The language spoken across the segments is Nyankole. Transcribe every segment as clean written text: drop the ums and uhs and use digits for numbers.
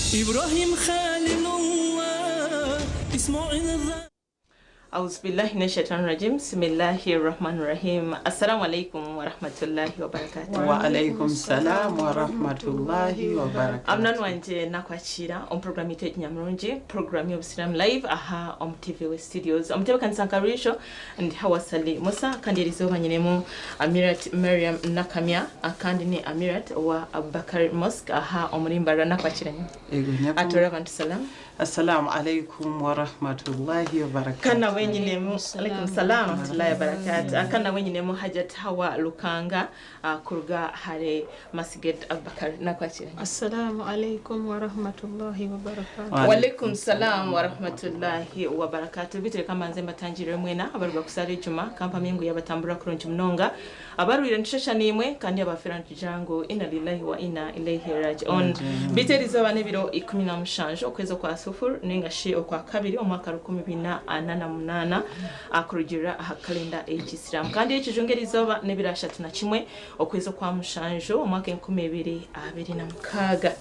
Ibrahim Khalilullah Ismail Auzubillahi minash shaitani rajim Bismillahir Rahmanir Rahim Assalamu alaikum wa rahmatullahi wa barakatuh. Wa alaikum salam wa rahmatullahi wa barakatuh. Amunani wangye nakwakira omu program yitu egi nyamurungi program y'obusiramu live aha omu TV we studios omutebekanisa nka burijo ndi Hawa Sali Musa kandi erizooba nyinemu Amirat Mariam Nakamya kandi ni Amirat owa Abubakar Mosque aha omuri Mbarara nakwakira nyo Ego nyabo. Atuura abantu salamu. Assalamu alaikum warahmatullahi wabarakatuh. Kandi nawe nyinemu alaikum salam warahmatullahi wabarakatuh. Kandi nawe nyinemu Hajat Hawa Lukanga kuruga hare Masgid Abubakar nakwakira. Assalamu alaikum warahmatullahi wabarakatuh. Wa Walaikum salam warahmatullahi wabarakatuh. Bitu reka mbanze mbatangirire mwena abaruga kusaara ejuma kampamye ngu yabatambura kurungi munonga Abarwire nitushasha naimwe kandi abafira nitugira ngu Inna lillahi wa inna ilaihi raji'un. Beitu erizooba n'ebiro 17 okwezi okwa Sufur ninga shi okwa kabiri omwaka 1448 kurugiirira aha kalenda ey'ekisiraamu. Kandi ekijungu erizooba n'ebiro 31 okwezi okwa mushanju omwaka 2026.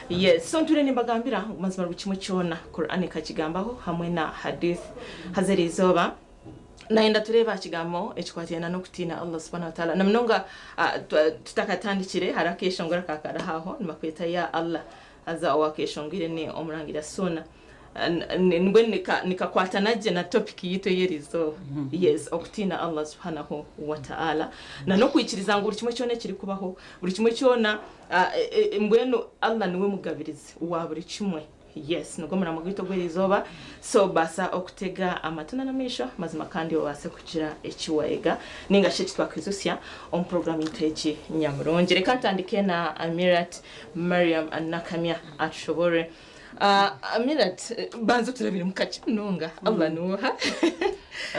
Yes, so ntwire nimbagambira ngu mazima buri kimwe kyona Qur'an ekakigambaho hamwe na Hadith. Haza erizooba Nayenda tureebe aha kigambo ekikwatiraine n'okutiina Allah subhanahu wa ta'ala. Na munonga tutakatandikire hariho akeshongoro aka kariho aho nibakweta Ya Allah haza owakeshongwire ni Omurangira Suuna. Mbwenu nikakwatana gye na topic yitu ey'erizooba. Yes, okutiina Allah subhanahu wa ta'ala na n'okwikiriza ngu buri kimwe kyona ekirikubaho, buri kimwe kyona mbwenu Allah niwe mugabirizi wa buri kimwe. Yes, nigwo muramo gwaitu ogw'erizooba, so baasa okutega amatu n'amaisho mazima kandi obaase kugira eki wayega ninga shi eki twakwijutsya omu puroguramu yaitu egi nyamurungi. Reka ntandike na Amirat Mariam Nakamya atushoboorore. Amirat, banza oturabiremu kakye munonga, Allah niwe oha?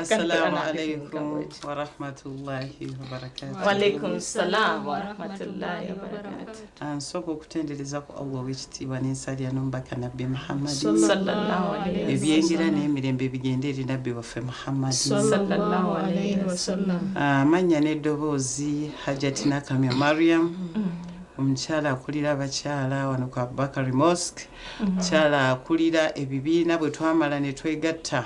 Assalamu alaikum warahmatullahi wabarakatuh. Walaikum salam warahmatullahi wabarakatuh. Nsooka okutendereza ku Allah owekitiibwa nensalira nomubaka nabbi Muhammad Sallallahu alayhi wasallam. Ebyengera n'emirembe bigende eri nabbi waffe Muhammad Sallallahu alayhi wasallam. Amannya n'eddoboozi Hajati Nakamya Mariam omukyala akulira abakyala wano ku Abubakari Mosque omukyala akulira ebibiina bwe twamala ne twegatta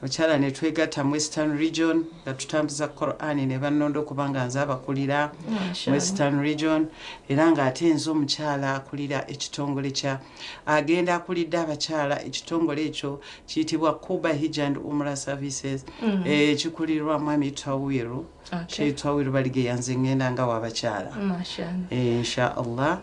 Omukyala ne twegatta mu Western Region nga tutambuza Quran ne bannonda okuba nga nze abakulira mu Western Region era ng'ate nze omukyala akulira ekitongole kya agenda akulidde abakyala ekitongole ekyo kiyitibwa Kuba Hijj and Umrah Services ekikulirwa Mwami Twawiru Sheikh Twawiru Baligeya nze ngenda nga w'abakyala Insha Allah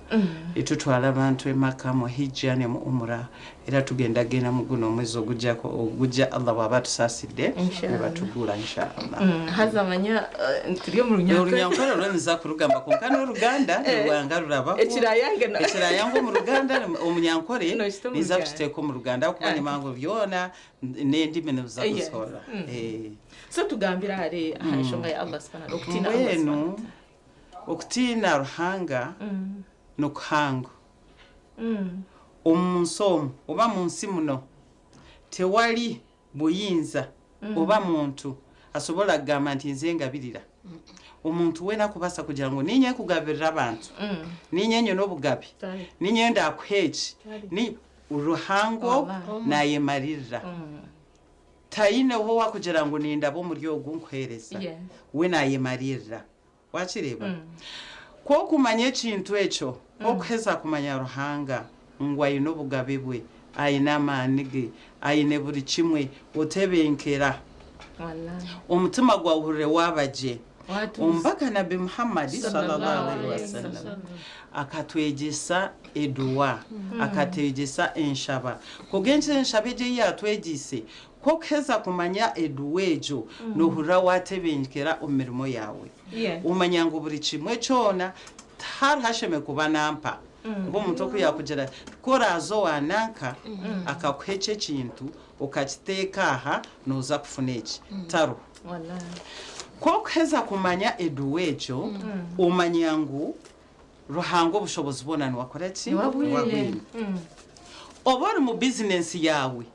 tutwala abantu e Makka mu Hijja ne mu Umrah Era tugenda genda mu guno omwezi ogujjako ogujja Allah bw'aba atusaasidde ne batugula insha Allah. Mm, haza manya eh, turi omu runyankore. Orunyankore rwo niza kurugamba kwonka n'oruganda eh, nirwanga rurabaho. Ekirayange na Ekirayange omu ruganda omunyankore Nokita omu niza Ruganda. kukiteeka omu ruganda ahabw'okuba Ah. nimanya ngu byona n'endimi nibiza Yes. kuzihoora. Eh. So tugambire ahari aha nshonga ya Allah subhanahu okutiina Allah Mbwenu subhanahu wa ta'ala. okutiina Ruhanga nikuhango. Omu nsi omu oba mu nsi muno tewali buyinza oba muntu asobola kugamba nti nze ngabirira. Omuntu weena akubaasa kugira ngu niinye nkugabirira abantu, niinye nyine obugabe, niinye ndaakuha eki, Ruhanga ogwo naayemaririra. Taineho owaakugira ngu nindaba omuri ogu nkuheereza, we naayemaririra. Wakireeba? Ku okumanya ekintu ekyo, ku okuheza kumanya Ruhanga, ngu aine obugabe bwe, aine amaani ge, aine buri kimwe, otebenkera. Omutima gwawe ohurire waaba gye. Omubaka Nabbi Muhammad, Sallallahu Alaihi Wasallam, akatwegyesa eduwa, akatwegyesa enshaba. Kwonka enshaba egyo ei yaatwegyeise, Ku okuheza kumanya eduwa egyo, noohurira waatebenkera omu mirimo yaawe. Omanya ngu buri kimwe kyona tihariho ashemereire kuba nampa. Nk'omuntu oku yaakugira ati, Ku oraaze owa nanka akakuha eki ekintu okakiteeka aha, nooza kufuna eki. Tariho. Ku okuheza kumanya eduwa egyo, omanya ngu Ruhanga obushobozi bwona niwe akora ki? Niwe abwine. Oba ori mu bizinensi yaawe,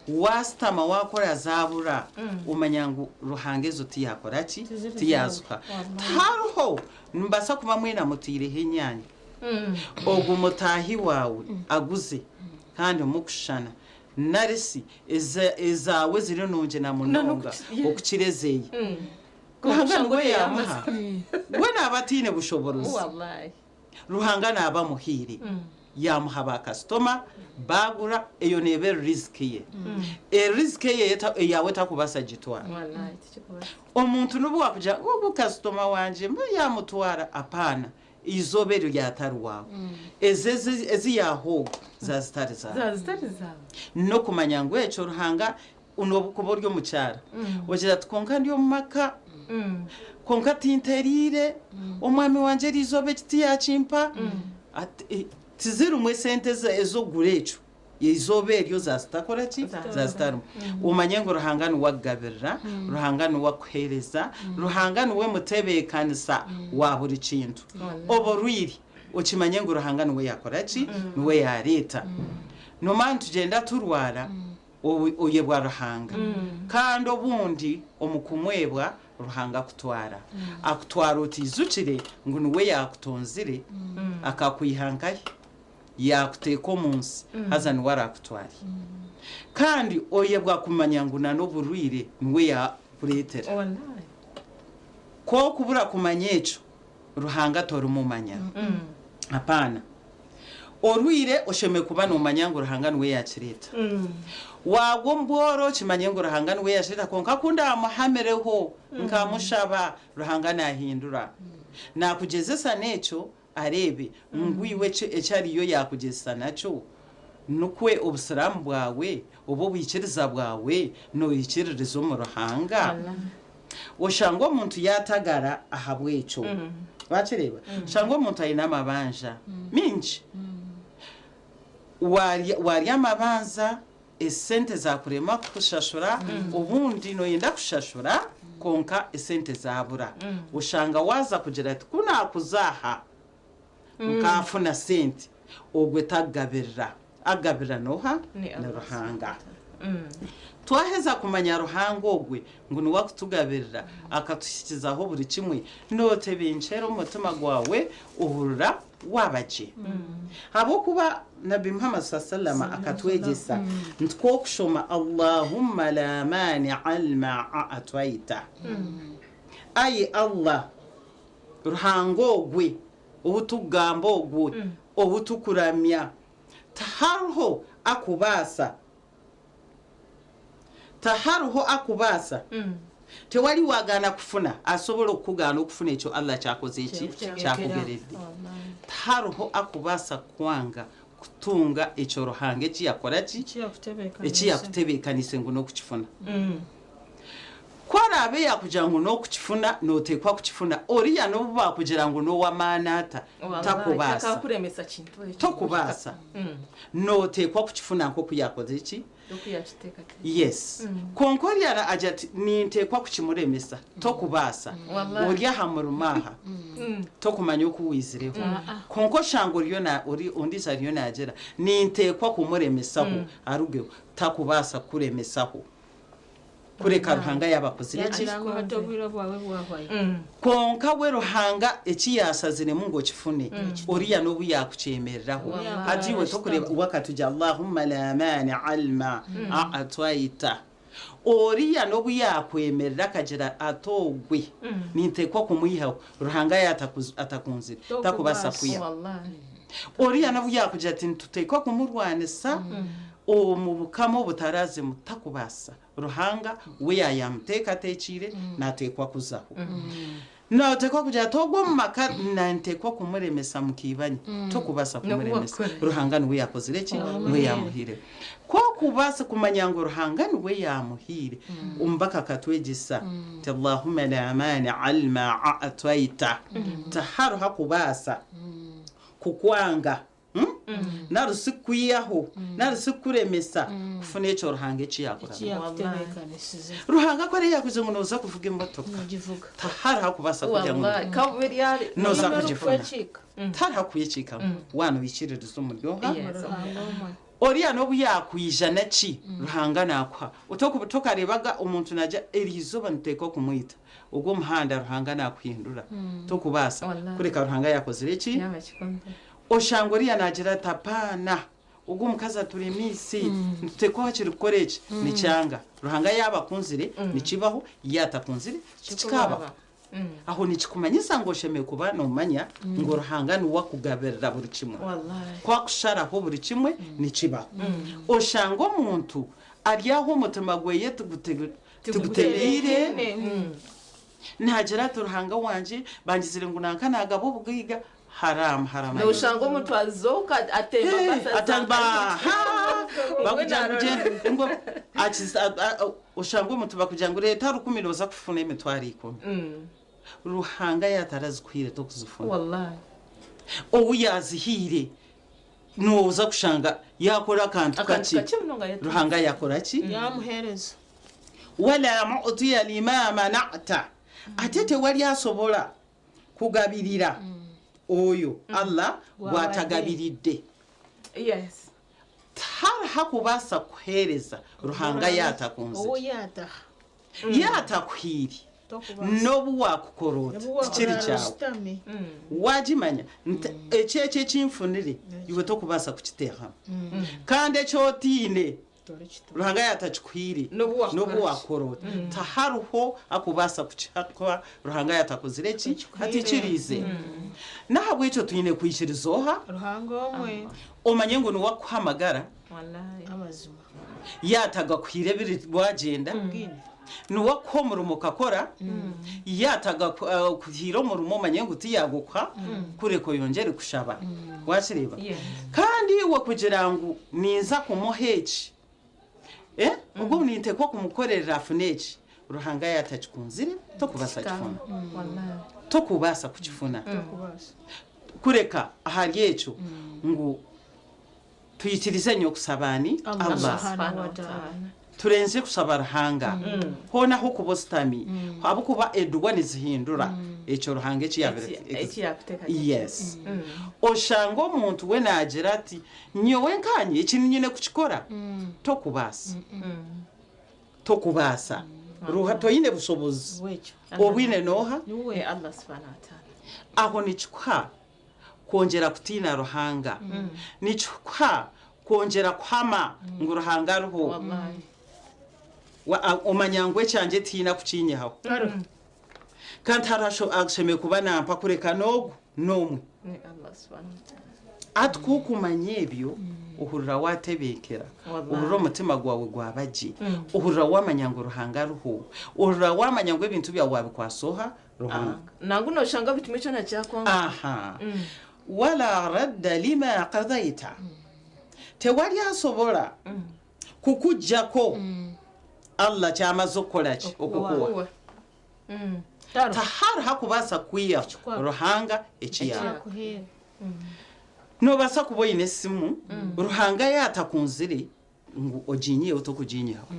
waasitama waakora zaabura, omanya ngu Ruhanga ezo tiyaakora ki? Tiyaaziha. Tihariho, nimubaasa kuba mwena mutaireho enyaanya, ogwo mutaahi waawe aguze kandi mukushushana, nari shi ezaawe ziri nungi na munonga okukira ezeye. Ruhanga niwe yaamuha. We naaba ataine bushoboorozi. Ruhanga naaba amuhaire, yaamuha ba kasitoma, baagura, eyo neeba eri riziki ye. Eriziki eye eyaawe takubaasa gitwara. Omuntu n'obu waakugira ngu ogu kasitoma wangye mbu yaamutwara, apaana, eizooba eryo ryatari waawe. Ezo ezi yaaha ogwo zaaba zitari zaawe. N'okumanya ngu ekyo Ruhanga N'obu okuba ori omukyara ogira ati kwonka ndi omu maka, kwonka tinteriire, omwami wangye eri izooba eki tiyakimpa, tizirimu esente ez'okugura ekyo, eizooba eryo zaazitakora ki? Zaazitarimu. Omanye ngu Ruhanga niwe akugabirira, Ruhanga niwe akuheereza, Ruhanga niwe mutebeekanisa wa buri kintu. Oborwire okimanye ngu Ruhanga niwe yaakora ki? Niwe yaareeta. Noomanya nitugyenda turwara, Oyebwa Ruhanga. Kandi obundi omu kumwebwa, Ruhanga akutwara. Akutwara otaijukire ngu niwe yaakutonzire, akakwiha nkahi? Yaakuteeka omu nsi, haza niwe araakutware. Kandi oyebwa kumanya ngu n'oburwaire niwe yaakureetera. Ku okubura kumanya ekyo, Ruhanga torimumanya. Apaana. Orwire oshemereire kuba nomanya ngu Ruhanga niwe yakireeta. Wagwa omu bworo okimanye ngu Ruhanga niwe yakireeta kwonka ku ndamuhamireho nkamushaba Ruhanga nahindura. Nakugyezesa nekyo areebe ngu iwe eki ariyo yakugyezesa nakyo nikwe obusiraamu bwawe oba obwikiriza bwawe noyikiririza omu Ruhanga. Oshanga omuntu yaatagara ahabw'ekyo. Waakireeba? Oshanga omuntu aine amabanja maingi. Waarya waarya amabanza, esente zaakurema kushashura, obundi nooyenda kushashura kwonka esente zaabura. Oshanga waaza kugira ati ku naakuza aha nkaafuna sente, ogwe takugabirira. Agabira n'oha? Ni Ruhanga. Twaheza kumanya Ruhanga ogwe ngu niwe akutugabirira akatuhikizaho buri kimwe, notebenkyera omu mutima gwawe ohurira waaba gye. Ahabw'okuba Nabbi Muhammad swasallama akatwegyesa nti ku okushoma Allahumma la maani'a lima a'twaita, Ai Allah, Ruhanga ogwe ou tukugamba ogwe ou tukuramya, Tihariho akubaasa. Tihariho akubaasa. Tewali wagaana kufuna asobola okukugaana okufuna ekyo Allah kyakoze ki? Kyakugeredde. Tihariho akubaasa kukwanga kutunga ekyo Ruhanga eki yakora ki? Eki yakutebeekaniise ngu n'okukifuna. Ku araabe yaakugira ngu n'okukifuna, nooteekwa kukifuna. Oriya n'obu baakugira ngu n'ow'amaani ata, takubaasa. Tokubaasa. Nooteekwa kukifuna nk'oku yaakozire ki? Yes. Kwonka oriya agira ati, Ninteekwa kukimuremesa. Tokubaasa. Ori aha murimo aha, tokumanya oku waizireho. Kwonka oshanga oriyo na, ori, ondiijo ariyo naagira, Ninteekwa kumuremesaho arugeho. Takubaasa kukuremesaho. Kureka Ruhanga yaaba akozire ki? Yagira ngu hati obwire bwawe bwahwayo. Kwonka we Ruhanga eki yaasaziremu ngu okifune, oriya n'obu yaakukyemereraho. Hati iwe tokureeba, we akatugira Allahumma laa maani'a lima a'twaita. Oriya n'obu yaakwemerera akagira ati ogwe ninteekwa kumwihaho, Ruhanga yaaba atakunzire, takubaasa kukwihaho. Oriya n'obu yaakugira ati nituteekwa kumurwanisa, Omu bukama obutaraazemu takubaasa. Ruhanga we yaayamuteekateekiire naateekwa kuzaho. Nooteekwa kugira ati ogwo omu maka ninteekwa kumuremesa mukiibanye. Tokubaasa kumuremesa. Ruhanga niwe yaakozire ki? Niwe yaamuhaire. Ku okubaasa kumanya ngu Ruhanga niwe yaamuhaire, omubaka akatwegyesa nti Allahumma laa maani'a limaa a'twaita. Tihariho akubaasa kukwanga Nari si kukwihaho, nari si kukuremesa kufuna ekyo Ruhanga eki yaakurabire. Ruhanga ku ariyo yaakugira ngu nooza kuvuga emotoka, tihariho arikubaasa kugira ngu nooza kugifuna. Tihariho arikukwekiikamu waaba noikiririza omuri oha? Oriya n'obu yaakwija na ki, Ruhanga naakuha. Toku tokareebaga omuntu naagira eri izooba nituteekwa kumwita. Ogwo omuhanda Ruhanga naakuhindura. Tokubaasa. Wallaahi. Kureka Ruhanga yaakozire ki? Yaaba akikunzire. Oshanga oriya naagira ati apaana, ogu omukazi aturemiise, nituteekwa hakiri kukora eki. Nikyanga. Ruhanga yaaba akunzire, nikibaho, yaatakunzire, tikikaabaho. Aho nikikumanyisa ngu oshemereire kuba noomanya ngu Ruhanga niwe akugabirira buri kimwe. Ku akusharaho buri kimwe nikibaho. Oshanga omuntu ari aho omutima gwe tigutereire, naagira ati Ruhanga wangye bangizire ngu nanka naagaba obugaiga, Haramu haramu. Noshanga omuntu azooka atemba basi Atamba bakugira ngu gyenda ngu oshanga omuntu bakugira ngu reeta rukumi nooza kufuna emitwaro ikumi. Ruhanga yatarazikuhaire tokuzifuna. Wallahi. Ou yazihaire nooza kushanga yakora akantu Akantu kakye kakye munonga yatuuza. Ruhanga yakora ki? Yamuheereza. Wala mu'tiya lima mana'ta ate tewali asobola kugabirira oyo Allah gw'atagabiridde. Yes. Tihariho akubaasa kukuheereza Ruhanga yaatakunzire. Yaatakuhaire n'obu waakukora ota tikiri kyawe. Waagimanya nti eki eki eki nfunire iwe tokubaasa kukiteehamu. Kandi eki otaine Ruhanga yaatakikuhaire n'obu waakukora ota, tihariho arikubaasa kukiha Ruhanga yaatakozire ki? Ataikiriize. N'ahabw'ekyo twine kwikiriza oha? Omanye ngu niwe arikukuha amagara, yaatagakuhaire ebiri waagyenda, niwe arikukuha omurimo okakora, yaatagakuhaire omurimo omanye ngu tiyaagukuha kureka oyongyere kushaba. Waakireeba? Kandi iwe kugira ngu ninza kumuha eki, eh, ogwo ninteekwa kumukorerera afune eki, Ruhanga yaatakikunzire tokubaasa kukifuna. Tokubaasa kukifuna. Kureka ahari ekyo ngu Twikirize nyowe kusaba ani? Allah. Turenze kushaba Ruhanga hoona ahu okuba ositami ahabw'okuba eduwa nizihindura ekyo Ruhanga eki yabire Yes. Oshanga omuntu we nagira ati nyowe nkanye eki nyine kukikora tokubaasa. Tokubaasa. Ruha toine bushobozi obwine noha? Aho nikikuha kwongyera kutiina Ruhanga. Nikikuha kwongyera kuhama ngu Ruhanga ariho. Omanya ngu ekyangye tihaine akukinyihaho. Kandi tihariho ashemereire kuba nampa kureka n'ogu n'omwe. Hati ku okumanya ebyo, ohurira waatebenkera, ohurira omutima gwawe gwaba gye, ohurira waamanya ngu Ruhanga ariho, ohurira waamanya ngu ebintu byawe waabikwasa oha? Ruhanga. Nangwa noshanga buri kimwe kyona kyakwonka. Aha. Wala radda lima qadaita. Tewali asobola kukujjako Allah kyamaze okukola ki? Okukuwa. Tahariho akubaasa kwihaho Ruhanga eki yakuha. Nobaasa kuba oine esimu, Ruhanga yatakunzire ngu oginyiheho tokuginyihaho.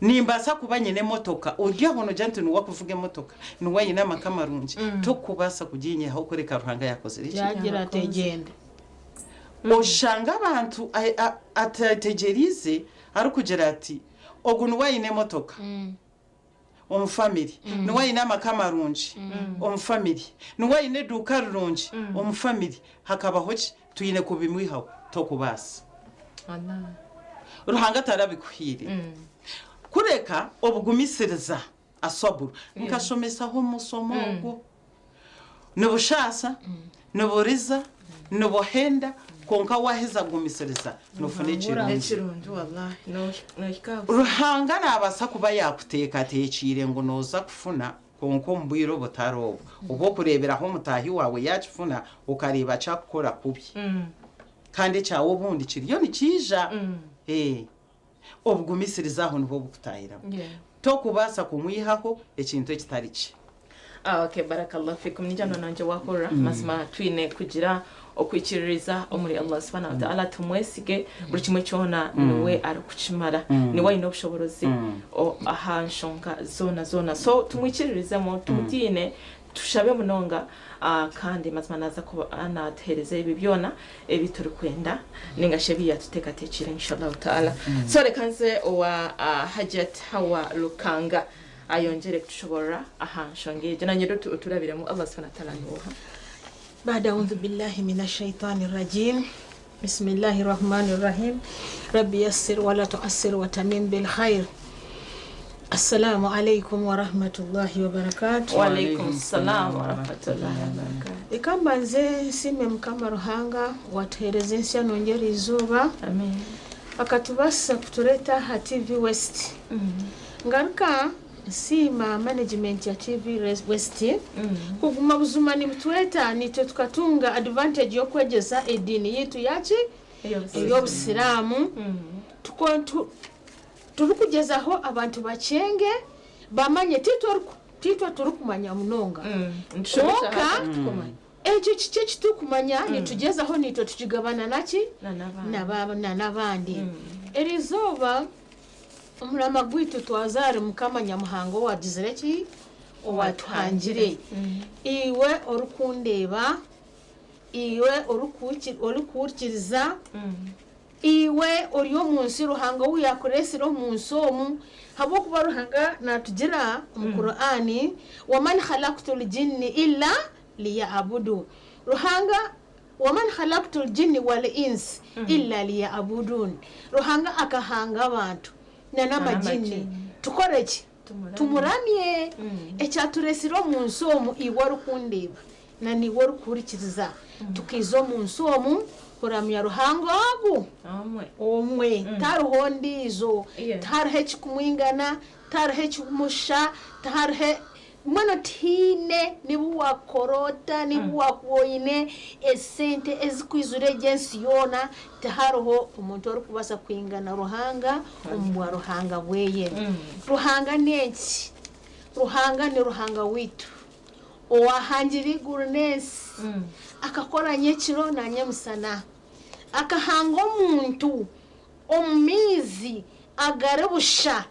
Nimbaasa kuba nyine emotoka, ori aho noogira nti niwe arikuvuga emotoka, niwe aine amaka marungi, tokubaasa kuginyihaho kureka Ruhanga yaakozire ki? Yaagira ati egyende. Oshanga abantu atetegyereize arikugira ati ogu niwe aine emotoka omu family, niwe aine amaka marungi omu family, niwe aine eduuka rirungi omu family, hakabaho ki? Twine kubimwihaho? Tokubaasa. Ruhanga tarabikuhaire. Kureka obugumisiriza, aswaburu. Nkashomesaho omushomo ogwo. Nibushaasa, niburiza, nibuhenda, kwonka waaheza kugumisiriza noofuna ekirungi. Ruhanga naabaasa kuba yaakuteekateekiire ngu nooza kufuna Kwonka omu bwire obutari obwo, obw'okureeberaho mutaahi waawe yaakifuna, okareeba kyakukora kubi. Kandi ekyawe obundi kiriyo nikiija. Ee. Obugumisiriza aho niho bukutaahiramu. Tokubaasa kumwihaho ekintu ekitari kye. Okay, barakallah fikum. Ningira nangye waahurira. Mazima twine kugira Okwikiririza omuri Allah subhanahu wa ta'ala tumwesige buri kimwe kyona niwe arikukimara niwe aine obushoborozi aha nshonga zoona zoona so tumwikiririzemu tumutiine. Tushabe munonga kandi mazima naaza kuba naatuheereza ebi byona ebi turikwenda ninga shi ebi yaatuteekateekiire inshallah ta'ala. So reka nze owa Hajjat Hawa Lukanga ayongyere kutushoboorora aha nshonga egyo. Naanye oturabiremu Allah subhanahu wa ta'ala niwe oha? Baada audhu billahi min ashaitani rajim bismillahi rahmani rahim rabbi yassir wala tuassir watamim bilkhair. Assalamu alaikum warahmatullahi wabarakatu. Waalaikum salam warahmatullahi wabarakatu. Reka mbanze nsiime Mukama Ruhanga owatuheereza ensya nungi eri izooba. Amen. Akatubaasisa kutureeta aha TV West. Ngaruka nsiima management ya TV West kuguma buzima nibutweta naitwe tukatunga advantage y'okwegyesa ediini yaitu yaki ey'obusiraamu. Turikugyezaho abantu bakyenge bamanye titwe turikumanya munonga. Kwonka ekyo kikye ekiturikumanya nitugyezaho naitwe tukigabana naki n'abandi. Eri izooba omurama gwaitu twaza ahari Mukama Nyamuhanga owagizire ki owatuhangire. Iwe orikundeeba, iwe orikuhurikiriza, iwe ori omu nsi Ruhanga ou yakureesire omu nsi omu, ahabw'okuba Ruhanga naatugira omu Kur'ani waman khalaqtu ljinni illa liya'budu. Ruhanga waman khalaqtu ljinni wal insi illa liya'budun. Ruhanga akahanga abantu na n'amajini. Tukore ki? Tumuramye. Ekyatureesire omu nsi omu iwe orikundeeba na niiwe orikuhurikiriza. Tukiiza omu nsi omu kuramya Ruhanga ogu omwe. Tariho ondiijo, tihariho ekikumwingana, tihariho ekikumusha, tihariho mbwenu tihaine nibu wakora ota, nibu wakuba oine esente ezikwijura egi ensi yoona, tihariho omuntu orikubaasa kwingana Ruhanga omu bwa Ruhanga bweye. Ruhanga n'enki? Ruhanga ni Ruhanga waitu owahangire eiguru n'ensi, akakora nyekiro na nyemusana, akahanga omuntu omu maizi agari busha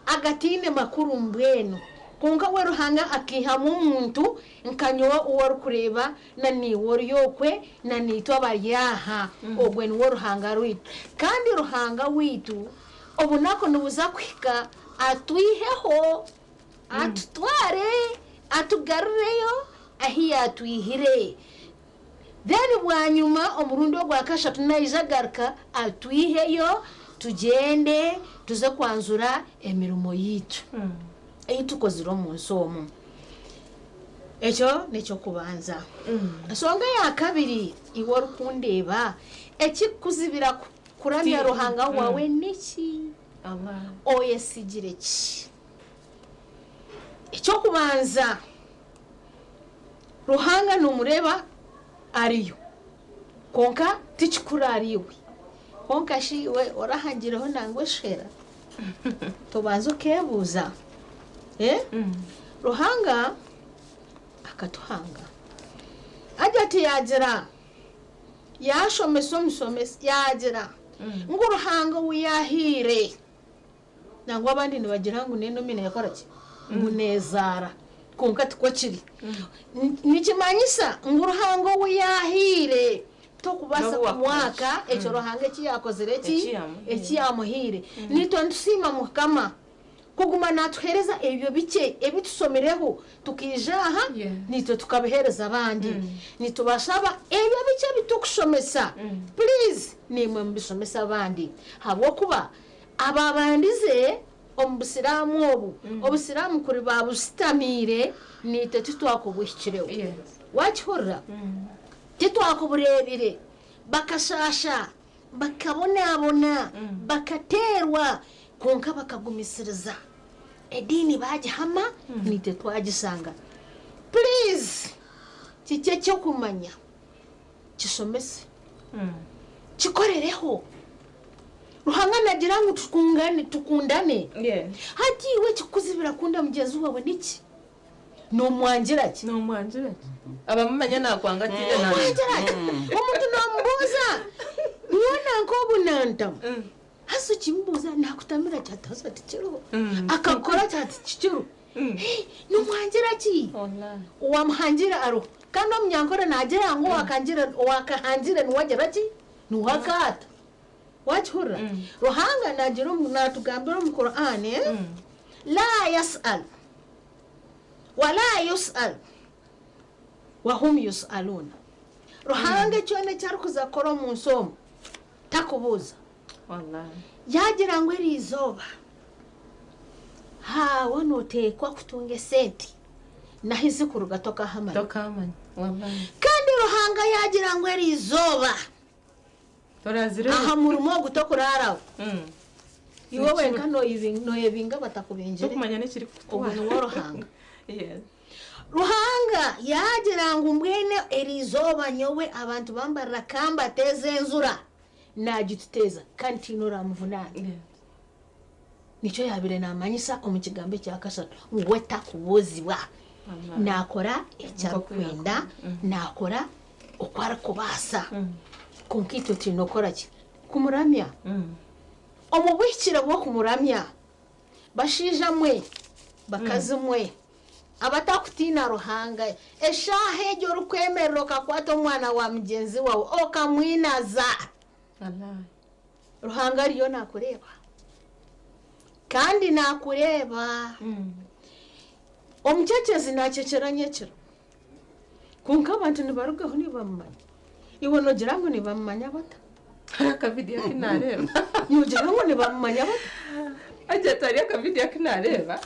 agataine makuru mbwenu. Kwonka we Ruhanga akaihamu omuntu nka nyowe ou orikureeba na naiwe ori okwe na naitwe abari aha. Ogwe niwe Ruhanga rwaitu. Kandi Ruhanga waitu obunaku nibuza kuhika atwiheho, atutware, atugarureyo ahi yaatwihire. Then bwanyuma omurundi ogwa kashatu naija agaruka atwiheyo tugyende tuze kwanzura emirimo yaitu ei tukozire omu nsi omu. Ekyo n'ekyokubanza. Ensonga ya kabiri, iwe orikundeeba, ekikukuzibira kuramya Ruhanga waawe niki? Oyesigire ki? Ekyokubanza, Ruhanga nomureeba ariyo, kwonka tikikuru ariiwe. Kwonka shi iwe orahangireho nangwa eshuhera? Tobanza okeebuuza. Ruhanga akatuhanga. Agira ati yaagira, yaashomesa omushomesa, yaagira ngu Ruhanga ou yaahaire. Nangwa abandi nibagira ngu n'enomi neekora ki? Ngu neezaara. Kwonka tikwo kiri. Nikimanyisa ngu Ruhanga ou yaahaire tokubaasa kumwaka ekyo Ruhanga eki yaakozire ki? Eki yaamuhaire. Naitwe nitusiima Mukama kuguma naatuheereza ebyo bikye ebi tushomireho tukaija aha naitwe tukabiheereza abandi. Nitubashaba ebyo bikye ebi turikushomesa, please naimwe mubishomese abandi. Ahabw'okuba ababandize omu busiraamu obu, obusiraamu kuri baabusitamiire naitwe titwakubuhikireho. Waakihurira? Titwakubureebire. Bakashaasha, bakabonabona, bakateerwa, kwonka bakagumisiriza. Ediini baagihama, naitwe twagishanga. Please, kiki eky'okumanya? Kishomese. Kikorereho. Ruhanga naagira ngu tukungane, tukundane. Hati iwe ekikukuzibira kukunda mugyenzi waawe niki? Noomwangira ki? Noomwangira ki? Abamumanya naakwanga ataine na. Noomwangira ki? Omuntu noomubuuza, nyowe nanka obu nantama. Haza okimubuuza naakutamira ki? Ati haza tikiriho. Akakukora ki? Ati tikiriho. Nomwangira ki? Owamuhangire ariho. Kandi omunyankore naagira ngu owakahangire niwe agira ki? Niwe akaata. Waakihurira? Ruhanga naagira naatugambira omu Kur'ane, Laa yas'al wa laa yus'al wa hum yus'aluuna. Ruhanga kyona eki arikuza kukora omu nsi omu, takubuuza. Yaagira ngu eri izooba haawe nooteekwa kutunga esente n'ahu zikuruga tokahamanya. Kandi Ruhanga yaagira ngu eri izooba aha murimo ogu tokuraaraho. Iwe wenka nooyebinga batakubingire. Ogwo niwe Ruhanga. Ruhanga yaagira ngu mbwenu eri izooba nyowe abantu bambarira ka mbateeze enjura, naagituteeza kandi tihaine oraamuvunaane. Nikyo yaabaire naamanyisa omu kigambo ekya kashatu ngu we takubuuzibwa. Naakora eki arikwenda, naakora oku arikubaasa. Kwonka itwe twine kukora ki? Kumuramya. Omu buhikire bw'okumuramya, bashaija mwe, bakazi mwe, abatakutiina Ruhanga, eshaaha egi orikwemerera okakwata omwana wa mugyenzi waawe okamwinaza, Ruhanga ariyo naakureeba. Kandi naakureeba. Omucecezi naacekyera nyekiro. Kwonka abantu nibarugaho nibamumanya. Iwe noogira ngu nibamumanya bata? Hariho akavidiyo aku naareeba. Noogira ngu nibamumanya bata? Hajjat hariho akavidiyo aku naareeba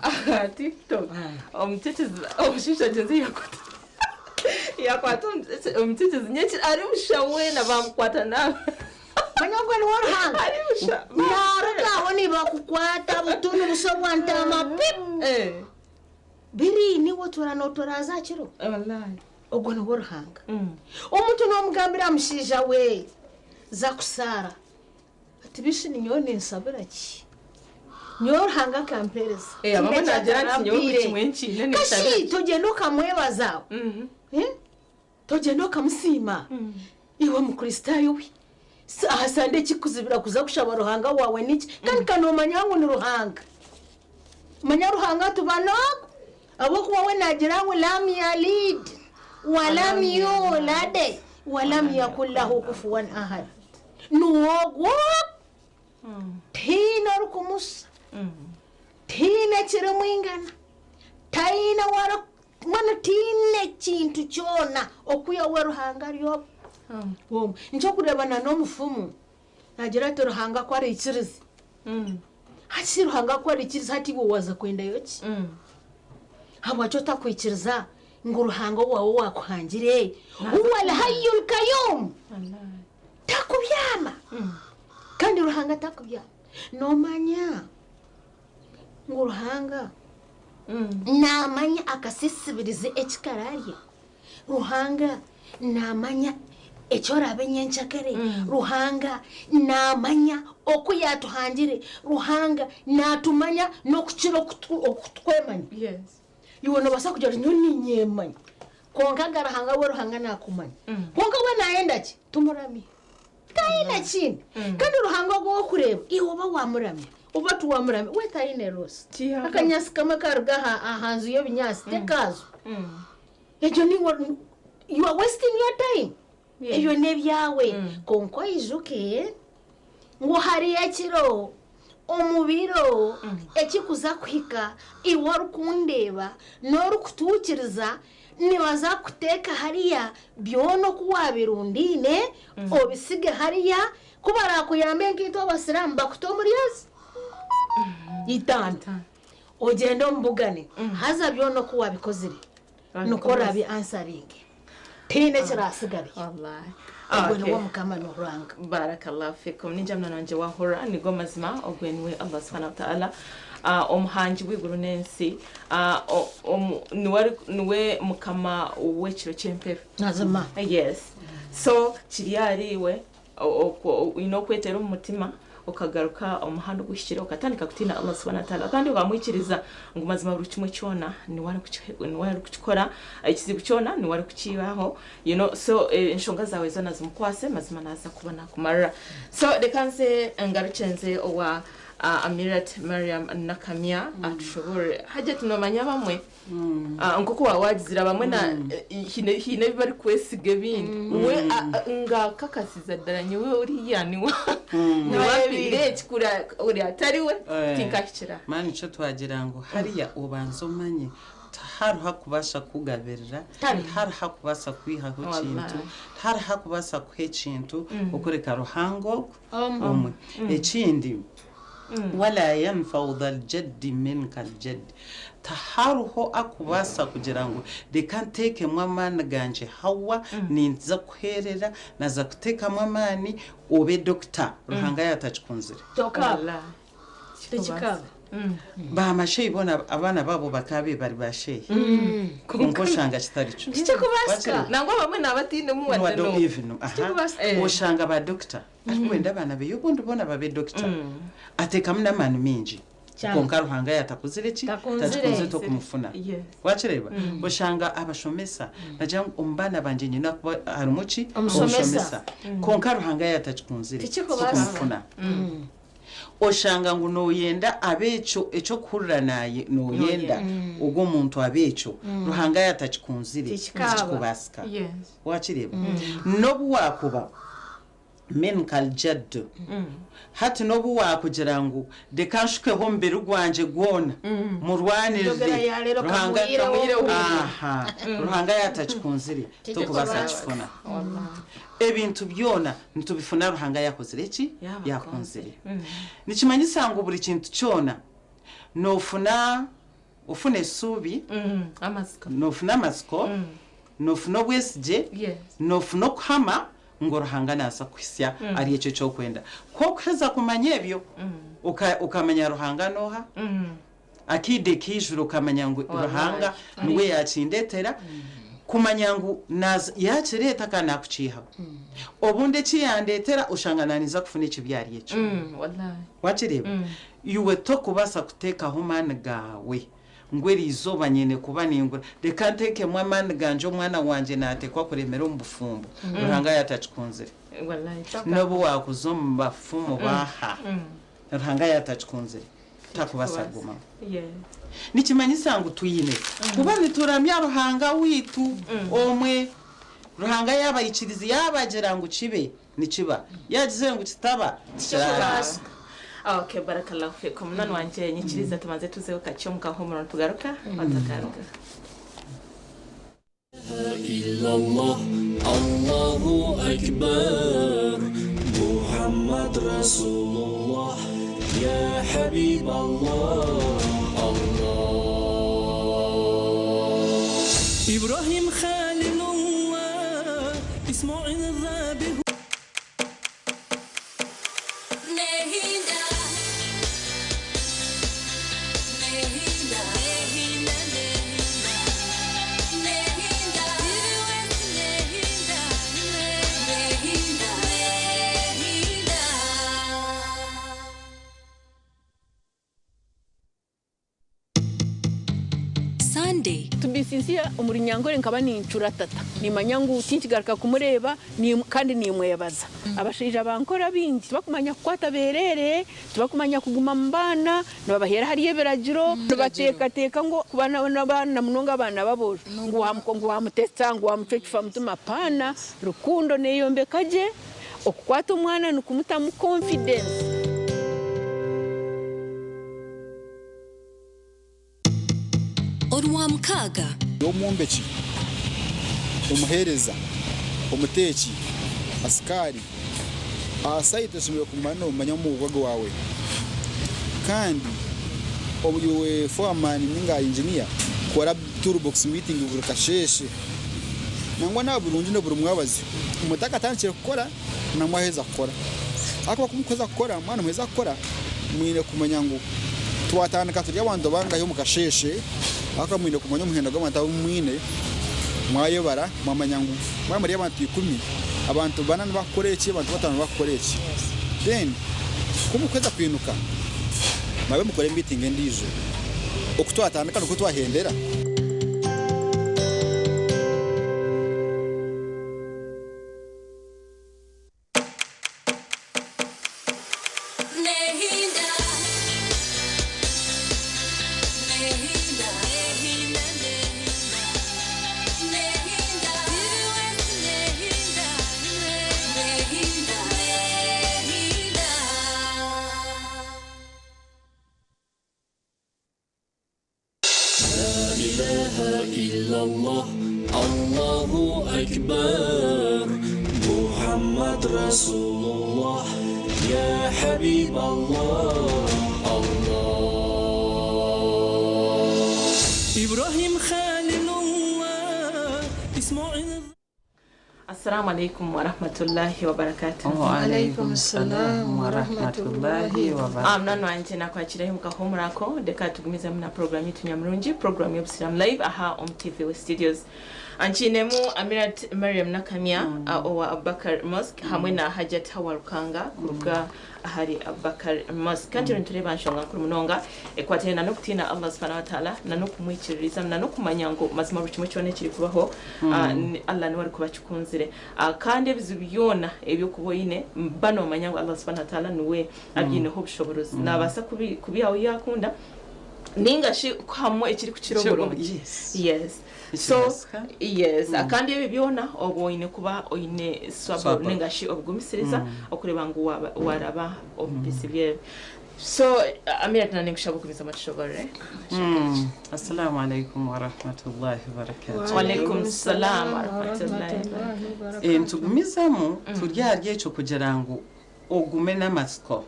aha TikTok. Omucecezi omushaija agyenze yaakwata yaakwata omucecezi nyekiro ari busha weena baamukwata naaba. Manya ogwo niwe Ruhanga. Ari busha. Naarugaho nibakukwata butunu buso bwa ntaama pip. Biri niiwe otuura nooturaaza aha kiro. Ogwo niwe Ruhanga. Omuntu noomugambira mushaija we za kusaara ati bishi ninyowe ninsabira ki? Nyowe Ruhanga akampeereza. Eh, abamwe naagira nti nyowe buri kimwe nkiine ninshabira Kashi ki? togyenda okamwebaza. Eh? Togyenda okamusiima? Iwe Mukristaayo we, aha Sande ekikuzibira kuza kushaba Ruhanga waawe niki? Kandi ka noomanya ngu ni Ruhanga. Manya Ruhanga tuba n'ogwo, ahabw'okuba we naagira ngu lam yalid wa lam yulad wa lam yakun lahu kufuwan ahad. Niwe ogwo, tihaine orikumusa, tihaine ekirimwingana, taine ou ari. Mbwenu tihaine kintu kyona okwiha we Ruhanga ari omwe. Nikyo orikureeba na n'omufumu naagira ati Ruhanga ku araikirize. Hati shi Ruhanga ku araikirize hati iwe waaza kwendayo ki? Habwaki otakwikiriza ngu Ruhanga owaawe owaakuhangire huwa al-hayyu al-kayuum takubyama kandi Ruhanga takubyama. Noomanya ngu Ruhanga naamanya akasisibirizi eki karaarye, Ruhanga naamanya eki oraabe nyenkyakare, Ruhanga naamanya oku yaatuhangire, Ruhanga naatumanya n'okukira oku turikwemanya. Iwe noobaasa kugira oti nyowe niinyemanya, kwonka ga Ruhanga we Ruhanga naakumanya. Kwonka we naayenda ki? Tumuramye. Taine kindi. Kandi Ruhanga ogwo ow'okureeba, iwe oba waamuramya oba tiwaamuramya, we taine roosi. Akanyaatsi kamwe kaaruga aha nju y'ebinyaatsi tekaazwa. Egyo niiwe, you are wasting your time. Ebyo n'ebyawe. Kwonka oijuke ngu hariyo ekiro omu biro ekikuza kuhika, iwe orikundeeba n'orikutuukiriza Nibaza kukuteeka hariya, byona oku waabirundaine obisige hariya, ku baraakuyambe nkaitwe Abasiraamu bakute omuri ezi itaano, ogyende omubugane, haza byona oku waabikozire nikwo oraabi ansaringe. Tihaine ekiraasigareyo. Ogwo niwe Mukama Ruhanga. Barakallahu fikum. Ningira munywani wangye waahurira nigo mazima ogwe niwe Allah subhanahu wa ta'ala omuhangi w'eiguru n'ensi niwe mukama w'ekiro ky'emperu. Mazima. Yes. So kiri ahari iwe oine okweteera omu mutima okagaruka omu muhanda oguhikire okatandika kutiina Allah subhanahu wa ta'ala kandi okamwikiriza ngu mazima buri kimwe kyona niwe arikukikora, ekizibu kyona niwe arikukiihaho you know so enshonga zaawe zoona zimukwase mazima naaza kuba naakumarira. So reka nze ngarukye nze owa. Amirat Mariam Nakamya atushoboorore. Hajjat noomanya abamwe nk'oku waaba waagizire abamwe na haine haine ebi barikwesiga ebindi we nga akakasiza ddala nyowe oriya niwe niwe ampiire eki kuri ori atari we tinkahikire aha. Mani nikyo twagira ngu hariya obanze omanye Tihariho arikubaasa kukugabirira, tihariho arikubaasa kukwihaho kintu, tihariho arikubaasa kukuha ekintu okureka Ruhanga ogwo omwe. Ekindi, wala yanfau dhal jaddi minkal jadd, tihariho arikubaasa kugira ngu reka nteekemu amaani gangye Hawa, ninza kukuheerera, naaza kuteekamu amaani obe dokita, Ruhanga yaaba atakikunzire. Tekikaaba. Ba masheyi boona abaana baabo bakaabaire bari ba sheyi kwonka oshanga kitari kyo. Tikikubaasika. Nangwa abamwe naaba atainemu wadde n'omwe. Even aha oshanga ba dokita arikwenda abaana beye obundi boona babe dokita ateekamu n'amaani maingi kwonka Ruhanga yaatakuzire ki takikunzire tokumufuna wakireeba oshanga abashomesa nagira ngu omu baana bangye nyine kuba harimu ki omushomesa kwonka Ruhanga yaatakikunzire tokumufuna. Oshanga ngu nooyenda abe ekyo eky'okuhurira naaye nooyenda ogwo omuntu abe ekyo Ruhanga yaatakikunzire tikikubaasika. Waakireeba? N'obu waakuba Minkal Jaddu hati n'obu waakugira ngu reka nshukeho omubiri gwangye gwona murwanirire Ruhanga aha Ruhanga yaatakikunzire tokubaasa kukifuna. Ebintu byona nitubifuna Ruhanga yakozire ki? Yakunzire. Nikimanyisa ngu buri kintu kyona nofuna ofuna esuubi, nofuna amatsiko, nofuna obwesigye, nofuna okuhama ngu Ruhanga naza kukuhitsya ahari ekyo eki orikwenda. Ku orikuheza kumanya ebyo, okamanya Ruhanga noha, Akaide kaijura okamanya ngu Ruhanga niwe yaakindetera, kumanya ngu yaakireeta kandi naakukiihaho. Obundi eki yaandeetera oshanga naaniiza kufuna ekibi ahari ekyo. Waakireeba? Iwe torikubaasa kuteekaho maani gaawe ngu eriizooba nyine kuba ningura, reka nteekemu amaani gangye omwana wangye naateekwa kuremera omu bufumbo. Ruhanga yaatakikunzire. N'obu waakuza omu bafumu baaha, Ruhanga yaatakikunzire. Takubaasa kugumaho. Nikimanyisa ngu twine kuba nituramya Ruhanga waitu omwe. Ruhanga yaaba aikirize, yaaba agira ngu kibe, nikiba. Yaagizire ngu kitaba, tikiraaba. Okay, barakallahu fikum. Munywani wangye nyikiriza tubanze tuzeho kakye omu kahuumuro nitugaruka otagaruka. Sunday. To be sincere, omuri Nyankore nkaba nincura tata, nimanya ngu tinkigaruka kumureeba kandi nimwebaza. Abashaija ba Nkore abaingi tibakumanya kukwata bereere, tibakumanya kuguma mu baana, nibabaheera ahari ebiragiro, nibateekateeka ngu kuba n'abaana na munonga abaana b'aboojo ngu wamutetsa, ngu wamucwa ekifamutima, apaana, rukundo neeyombeka gye, okukwata omwana nikumutamu confidence. Orwamukaaga. Omwombeki, omuheereza, omuteeki, asikaari, aha sayiti oshemereire kumara noomanya omwoga gwawe kandi iwe foreman ninga engineer kora tool box meeting buri kasheeshe nangwa naaba burungi na buri mwabazyo mutakatandikire kukora na mwaheza kukora ahakuba ku mukuheza kukora mwaba nimuheza kukora mwine kumanya ngu twatandika turi abantu bangahi omu kasheeshe ahakuba mwine kumanya omuhendo gw'abantu abu mwine mwayebara mwamanya ngu mwaba muri abantu ikumi abantu bana nibakukora eki abantu batano nibakukora eki then ku mukuheza kwinuka mwabe mukore meeting endiijo oku twatandika nikwo twahendera. Akbar Muhammad Rasululloh Ya Habib Allah Allah Ibrohim Halilullah Ismoil Assalamu alaikum warahmatullahi wabarakatuh. Waalaikum salam warahmatullahi wabarakatuh. Mnano wanje nakwakiraho mukahumurako reka tugumizemu na program yitu nyamurungi program y'obusiramu live aha omu TV we studios. Ankinemu Amirat Mariam Nakamya owa Abubakar Mosque hamwe na Hajat Hawa Rukanga kuruga ahari Abubakar Mosque. Kandi nitureeba nshonga nkuru munonga ekwatiraine n'okutiina Allah subhanahu wa ta'ala na n'okumwikiririzamu na n'okumanya ngu mazima buri kimwe kyona ekirikubaho Allah niwe arikuba akikunzire. Kandi ebizibu byona eby'okuba oine ba noomanya ngu Allah subhanahu wa ta'ala niwe abyineho obushoborozi. Naabaasa kubihaho yaakunda ninga shi kuhamu ekirikukira oburungi. Yes. Yes. So Ekibasika. yes, kandi ebi byona oba oine kuba oine swabur Swabur. ninga shi obugumisiriza okureba ngu waraba omu bizibu ebi. So Amira tuna ninkushaba okugumizamu otushoborere. Assalamu alaikum warahmatullahi wabarakatuh. Wa alaikum salam warahmatullahi wabarakatuh. Nitugumizamu turi ahari ekyo kugira ngu ogume n'amatsiko,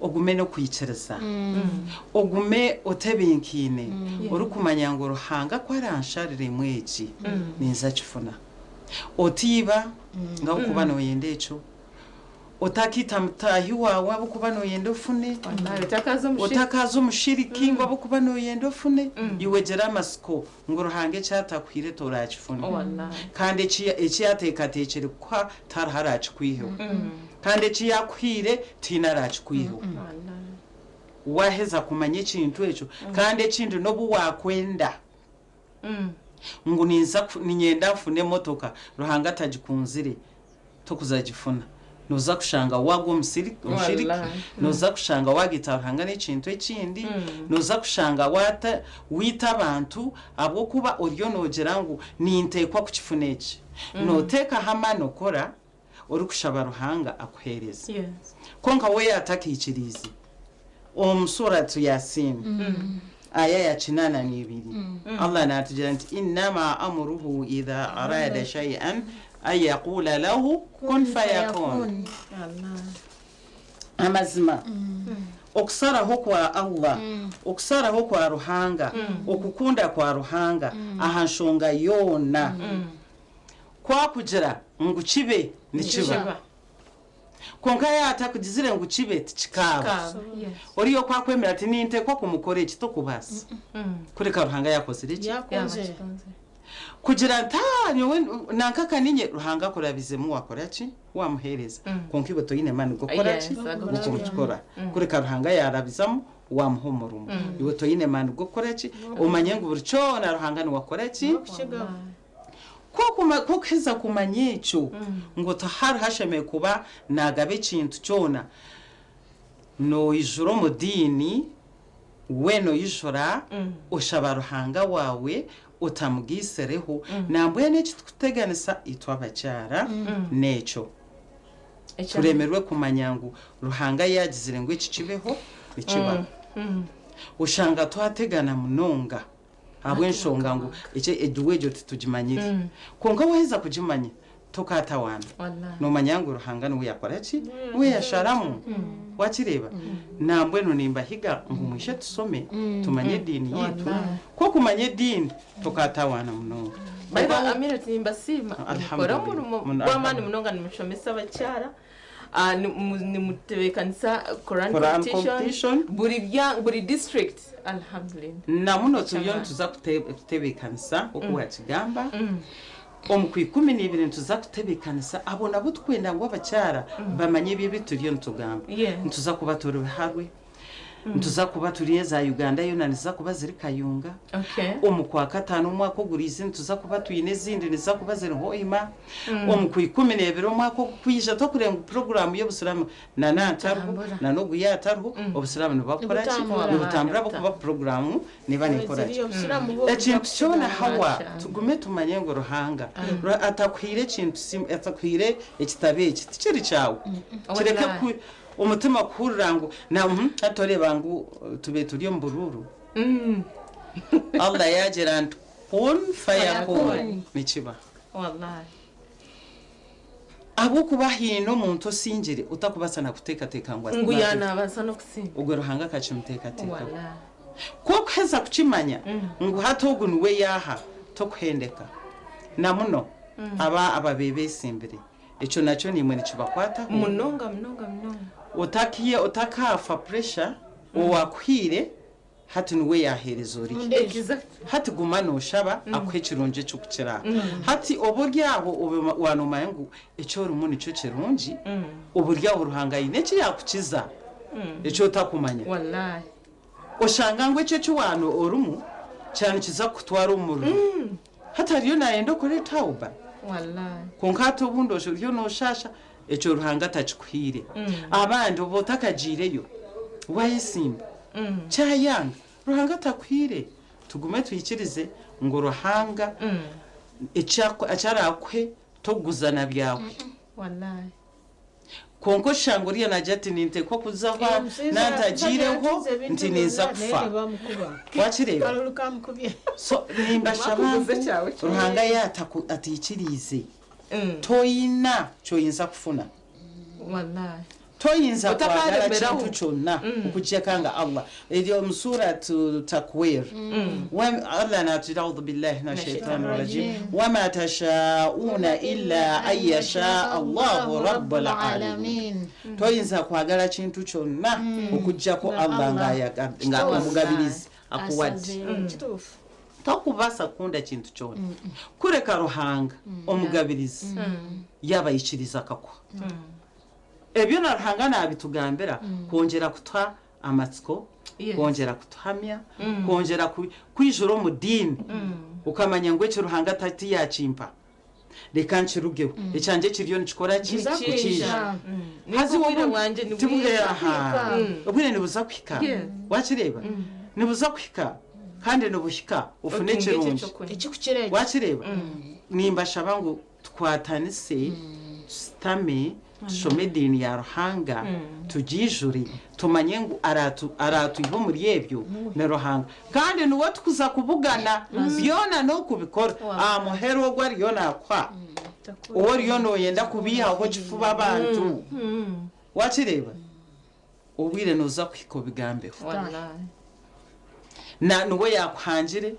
ogume n'okwikiriza, ogume otebenkiine, orikumanya ngu Ruhanga ku aranshariremu eki ninza kifuna. Otiiba nga okuba nooyenda ekyo, otakiita mutaahi waawe ahabw'okuba nooyenda ofune, Wallahi, otakaza omushiriki. otakaza omushiriki ngu ahabw'okuba nooyenda ofune. Iwe gira amatsiko ngu Ruhanga eki atakuhaire torakifuna. Wallahi. Kandi eki yateekateekire kukuha tihariho araakikwiheho. Kandi eki yaakuhaire tihaine araakikwiheho. Wallahi. Waaheza kumanya ekintu ekyo, kandi ekindi n'obu waakwenda ngu niinyenda nfune emotoka, Ruhanga atagikunzire, tokuzagifuna. Nooza kushanga waagwa omushiriki, Wallahi. nooza kushanga waagaita Ruhanga n'ekintu ekindi, nooza kushanga waita abantu ahabw'okuba oriyo noogira ngu ninteekwa kukifuna eki. Nooteekaho amaani okora orikushaba Ruhanga akuheereze. Kwonka we yaatakiikiriize omu suratu Yasin aya ya 82, Allah naatugira nti innama amuruhu idha arada shay'an an yaqula lahu kun fayakun. Amazima okusaraho kwa Allah, okusaraho kwa Ruhanga, okukunda kwa Ruhanga aha nshonga yoona, kwakugira ngu kibe nikiba. Kiba. Kwonka yaatakugizire ngu kibe tikikaaba. Kaba. Yes. Oriyo kwakwemera ati ninteekwa kumukora eki tokubaasa. Kureka Ruhanga yakozire eki? Yakoze. Kugira nti nyowe nanka kaninye Ruhanga akurabizemu wakora ki? Wamuheereza. Kwonka iwe toine maani g'okukora ki? Yes, ago G'okukora. Kureka Ruhanga yarabizamu wamuha omurimo. Iwe toine maani g'okukora ki? Omanye ngu buri kyona Ruhanga niwe akora ki? Kokuheza kumanya ekyo ngu tihariho ashemereire kuba naagaba ekintu kyona, noijura omu diini, weena oijura oshaba Ruhanga waawe otamugiisereho. Nambwenu ekitukuteganisa itwe abakyara n'ekyo turemerwe kumanya ngu Ruhanga yaagizire ngu eki kibeho nikibaho. Oshanga twategana munonga ahabw'enshonga ngu eduwa egyo titugimanyire. Kwonka waheza kugimanya tokatawaana. Wallahi. Noomanya ngu Ruhanga niwe yakora ki? Niwe yasharamu. Wakireeba? Nambwenu nimbahiga ngu mwije tusome tumanye ediini yitu. Wallahi. Kwokumanya ediini tokatawaana munonga. Baiba Amira nimbasiima. Alhamdulillah. Mukora omurimo Alhamdulillah. gw'amaani munonga nimushomesa abakyara. Nimutebeekanisa Quran Quran competition. competition. Buri district. Alhamdulillah. Na muno turiyo Kyamaani. nituza kutebeekanisa oku wakigamba. Omu ku 12 nituza kutebeekanisa abo nabo tukwenda ngu abakyara bamanye ebyo ebi turiyo nitugamba. Nituza kuba turi harwe, nituza kuba turi eza Uganda yoona niziza kuba ziri Kayunga. Omu kwa 5 omwaka oguriize nituza kuba twine ezindi niziza kuba ziri Hoima. Omu ku 12 omwaka ogukwija tokureba ngu puroguraamu y'obusiraamu na naatariho Nibutambura. na n'ogu yaatariho, obusiraamu nibubakora ki? Nibutambura. Nibutambura ahabw'okuba puroguraamu neeba neekora ki? Obusiraamu bwo Ekintu kyona Hawa Masha. tugume tumanye ngu Ruhanga atakuhaire ekintu atakuhaire ekitabo eki tikiri kyawe. Kireke Wallahi. omutima kuhurira ngu na hati oreeba ngu tube turi omu buruuru. Allah yaagira nti kun fayakun nikiba. Wallahi. Ahabw'okuba haine omuntu osingire otakubaasa na kuteekateeka ngu Ngu yaanabaasa n'okusinga. Ogwo Ruhanga akakimuteekateekaho. Wallahi. Ku okuheza kukimanya ngu hati ogu niwe yaaha, tokuhendeka. Na muno aba ababaire beesimbire. Ekyo nakyo naimwe nikibakwataho. Munonga munonga munonga. Otakiya otakaafa pressure owaakuhaire Hati niwe yaaheereza oriya. Hati guma nooshaba akuhe ekirungi ekirikukira aho. Hati oba ori aho obe waanoomanya ngu eki orimu nikyo kirungi, oba ori aho Ruhanga aine eki yaakukiza eki otakumanya. Oshanga ngu ekyo eki waaba orimu kyaba nikiza kukutwara omu muriro. Hati ariyo naayenda okore tauba, kwonka hati obundi oriyo nooshaasha, ekyo Ruhanga takikuhaire. Abandi oba otakagiireyo, waayesimba, kyayanga, Ruhanga takuhaire. Tugume twikirize ngu Ruhanga eki araakuhe tokuguza na byawe. Kwonka oshanga oriya naagira ati ninteekwa kuza aha nantagiireho nti ninza kufa. Wakireeba? So nimbashaba ngu Ruhanga yaata ataikiriize toina kyoyinza kufuna. Toyinza kwagala kintu kyonna okuggyako nga Allah. Eryo omu Surat Takwir Allah natugira audhu billahi mina shaitani rajim wama tashauna illa an yashaa Allahu rabbul alamin. Toyinza kwagala kintu kyonna okuggyako Allah nga omugabirizi akuwadde. Tokubaasa kukunda kintu kyona kureka Ruhanga omugabirizi yaaba aikiriza akakuha. Ebyo na Ruhanga naabitugambira kwongyera kutuha amatsiko, kwongyera kutuhamya, kwongyera kwijura omu diini okamanya ngu eki Ruhanga tiyaakimpa reka nkirugeho, ekyangye kiriyo nikikora ki? Nikiija. Haza iwe obundi obwire nibuza kuhika, waakireeba? Nibuza kuhika kandi nibuhika ofune ekirungi, waakireeba? Nimbashaba ngu Tukwatanise, tusitame, tushome ediini ya Ruhanga, tugiijure, tumanye ngu araatwihe omuri ebyo ni Ruhanga. Kandi niwe tukuza kubugana byona n'okubikora. Aha muheru ogwo ariyo naakuha, ou oriyo nooyenda kubeihaho kifuba abantu. Waakireeba? Obwire nooza kuhika obigambeho. Na niwe yaakuhangire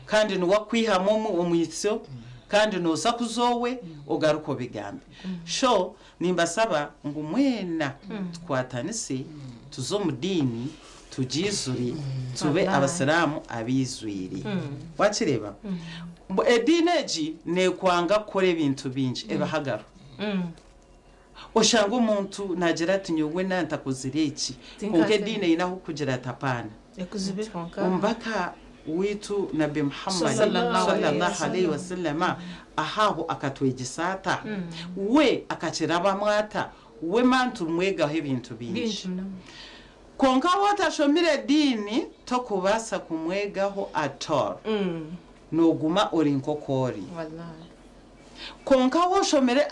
kandi niwe akwihamu omu omwitsyo kandi nooza kuza owe ogaruke obigambe. So nimbasaba ngu mwena tukwatanise tuze omu diini tugiizure tube abasiraamu abaizwire. Wakireeba? Ediini egi neekwanga kukora ebintu bingi ebihagaro. Oshanga omuntu naagira ati nyowe na ntakozire eki, kwonka ediini eine ahu kugira ati apaana. Omubaka waitu Nabbi Muhammad Sallallahu alaihi wasallama ahaho akatwegyesa ata? We akakirabamu ata? We man tumwegaho ebintu bingi. Kwonka waaba otashomire ediini tokubaasa kumwegaho at all. Nooguma ori nk'oku ori. Kwonka waaba oshomire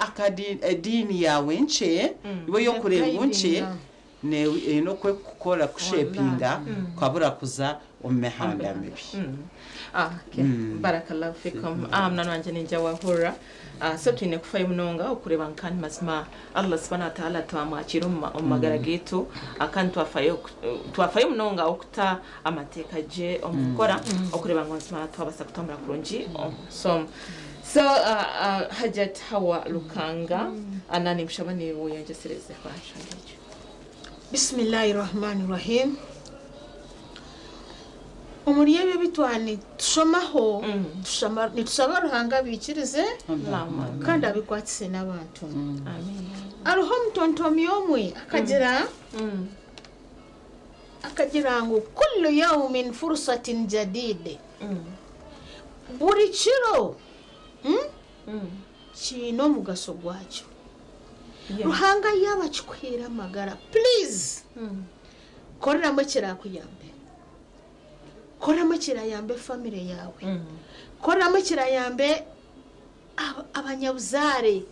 ediini yaawe nkye, iwe ey'okureeba ngu nkye, eine oku erikukukora kukushepinga okabura kuza omu mihanda mibi. Barakallahu fikum. Munywani wangye niija wahurira. So twine kufayo munonga okureeba ngu kandi mazima Allah subhana wa ta'ala twamwakiira omu magara gaitu kandi twafayo twafayo munonga okuta amateeka gye omu kukora okureeba ngu mazima twabaasa kutambura kurungi so so Hajjat Hawa Lukanga na ninkushaba naiwe oyongyesereze aha nshonga egyo. Bismillahi Rahmani Rahim. Omuri ebyo ebi twanitushomaho, nitushaba Ruhanga abiikirize kandi abikwatise n'abantu. Hariho omutontomi omwe akagira akagira ngu kullu yaumin fursatin jadid, buri kiro kiine omugasho gwakyo. Ruhanga yaaba akikuhaire amagara, please koreramu ekirakuyambe, koreramu ekirayambe famire yaawe, koreramu ekirayambe abanyabuzaare,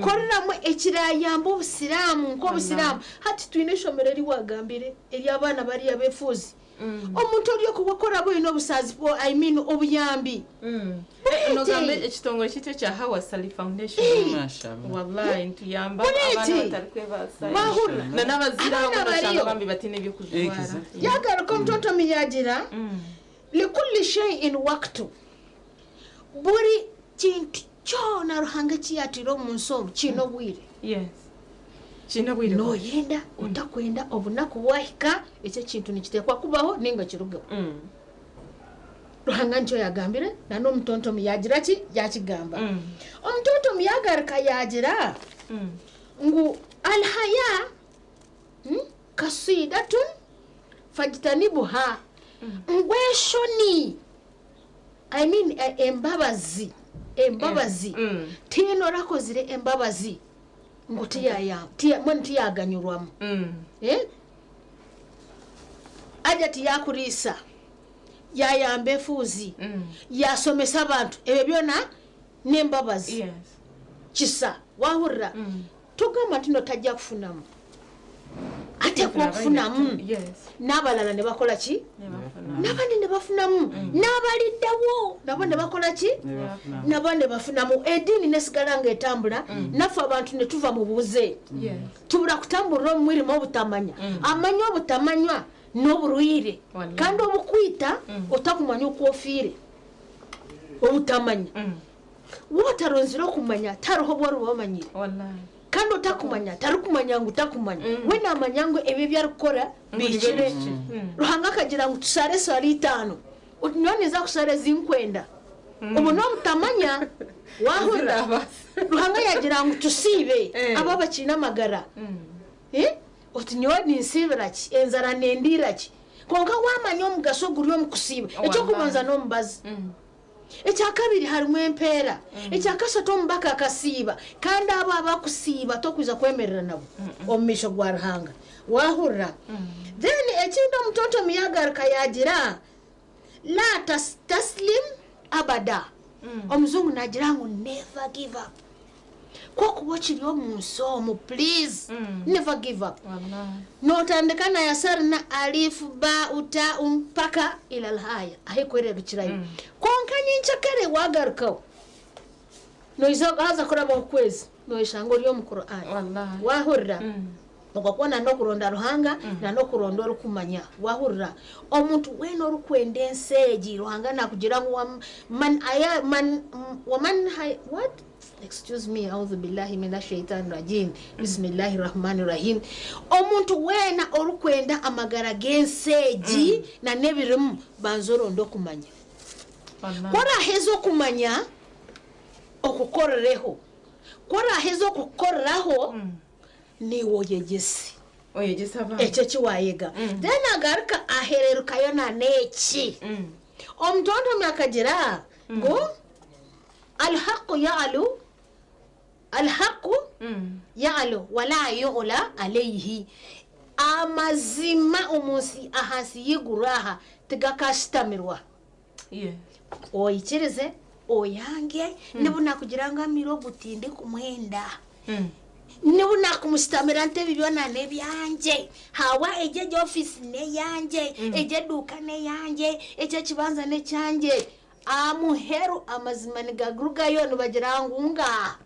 koreramu ekirayambe obusiraamu nk'obusiraamu. Hati twine eishomero eri waagambire ery'abaana bariya b'efuuzi. Omuntu ori okuba ku oraabe oine obusaasi bwo, I mean obuyambi, Eh, nogamba bureete. ekitongore kyaitu ekya Hawa Ssali Foundation. Mashallah. Wallahi nituyamba Bureete. abaana abatarikwebaasa. Wahurira. Na n'abazaire Abaana abamwe noshanga bariyo. bambi bataine eby'okujwara. Exactly. Yagaruka omutontomi yaagira, Likulli shay'in waqtu, buri kintu kyona Ruhanga eki yaataire omu nsi omu kiine obwire. Yes. Kiine obwire bwakyo. Nooyenda otakwenda obunaku bwahika ekyo ekintu nikiteekwa kubaho nainga kirugeho. Ruhanga nikyo yaagambire na n'omutontomi yaagira ki? Yaakigamba. Omutontomi yaagaruka yaagira ngu Alhaya Kasiidatun fajtanibuha, ngu enshoni, I mean embabazi, embabazi, tihaine orakozire embabazi ngu mbwenu tiyaganyurwamu. Aja tiyakuriisa, yayamba efuuzi, yasomesa abantu, ebyo byona n'embabazi. Kisa, wahurira? Togamba nti notajja kufunamu. Atekwa okufunamu. N'abalala ne bakola ki? N'abandi ne bafunamu. N'abaliddawo nabo ne bakola ki? Nabo ne bafunamu. Ediini n'esigala ng'etambula, naffe abantu ne tuva mu bubuze. Tubura kutamburira omu mwirima obutamanya. Amanya obutamanywa n'oburwaire kandi obukwita otakumanya oku ofiire. Obutamanya. Waaba otaronzire okumanya, tihariho obu oriba omanyire. Kandi otakumanya tarikumanya ngu takumanya. We naamanya ngu ebi ebi arikukora bihikire. Ruhanga akagira ngu tushaare eshaara itaano, oti nyowe ninza kushaara ezi nkwenda. Obwo n'obutamanya, waahurira? Ruhanga yaagira ngu tusiibe, abo abakiine amagara. Oti nyowe ninsiibira ki? Enjara nendiira ki? Kwonka waamanya omugasho oguri omu kusiiba, eky'okubanza n'omubazi. Ekyakabiri harimu empeera. Ekyakashatu omubaka akasiiba kandi abo abakusiiba tokwija kwemerera nabo omu maisho gwa Ruhanga. Wahurira? Then ekindi omutontomi yagaruka yagira la tastaslim abada. Omujungu nagira ngu never give up. Ku okuba okiri omu nsi omu please never give up. Notandika na yasarna alif ba u ta u mpaka ila lhaya ahu ekwererukirayo. Kwonka nyenkyakare wagarukaho noija haza kurabaho okwezi noyeshanga ori omu Quran. Wahurira? Okwo kwona n'okuronda Ruhanga na n'okuronda orikumanya. Wahurira? Omuntu weena orikwenda ensi egi, Ruhanga nakugira ngu wa man aya man waman hay what? Excuse me, audhu billahi mina shaitani rajim, bismillahi rahmani rahim. Omuntu weena orikwenda amagara g'ensi egi na n'ebirimu, banza oronde okumanya. Ku oraheza okumanya, okukorireho. Ku oraheza okukukoreraho, Naiwe oyegyese Oyegyese abandi. ekyo eki waayega. Then agaruka ahererukayo na n'eki. Omutontomi akagira ngu Alhaqu ya'lu, Alhaqu ya'lu wala yu'la aleihi. Amazima omu nsi ahansi y'eiguru aha tigakaashitamirwa. Yes. Oikirize, oyange, n'obu naakugira ngu amire ogu tindikumwenda. N'obu naakumushutamira nti ebi byona n'ebyangye, haawa egi egi ofiisi n'eyangye, egi eduuka n'eyangye, eki ekibanza n'ekyangye, aha muheru amazima nigarugayo nibagira ngu ngaaha,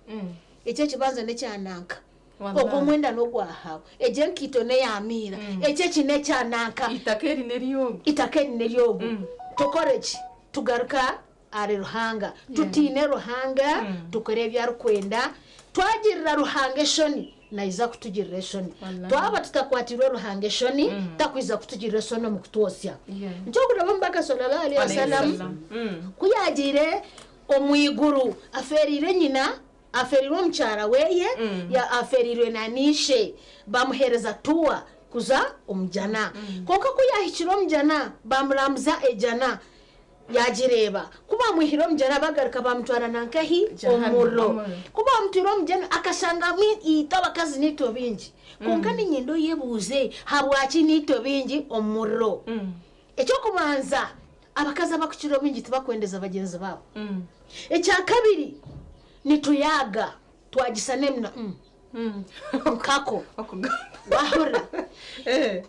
eki ekibanza n'ekya nanka, ogu omwenda n'ogwa haawa, egi enkaito n'eya Miira, eki eki n'ekya nanka. Eitaka eri n'ery'ogu. Eitaka eri n'ery'ogu. Tukore ki? Tugaruka ahari Ruhanga. Tutiine Ruhanga, tukore ebi arikwenda. Twagirira Ruhanga eshoni, naija kutugirira eshoni. Twaba tutakwatiirwe Ruhanga eshoni, takwija kutugirira eshoni omu kutwotsya. Nikyo orikureeba Omubaka Sallallahu Alaihi Wasallam ku yaagiire omu iguru afeereire nyina, afeereirwe omukyara weye, afeereirwe na n'ishe, bamuheereza tuwa kuza omu jana. Kwonka ku yaahikire omu jana, baamurambuza ejana. Yaagireeba. Ku baamwihire omu jana baagaruka baamutwara na nkahi? Omu muriro. Ku baamutwire omu jana akashangamu itwe abakazi naitwe baingi. Kwonka niinyenda oyebuuze habwaki naitwe baingi omu muriro. Eky'okubanza, abakazi abakukira obwingi tibakwendeza bagyenzi baabo. Ekyakabiri, nituyaaga twagisa n'eminwa. Nkako. Wahurira?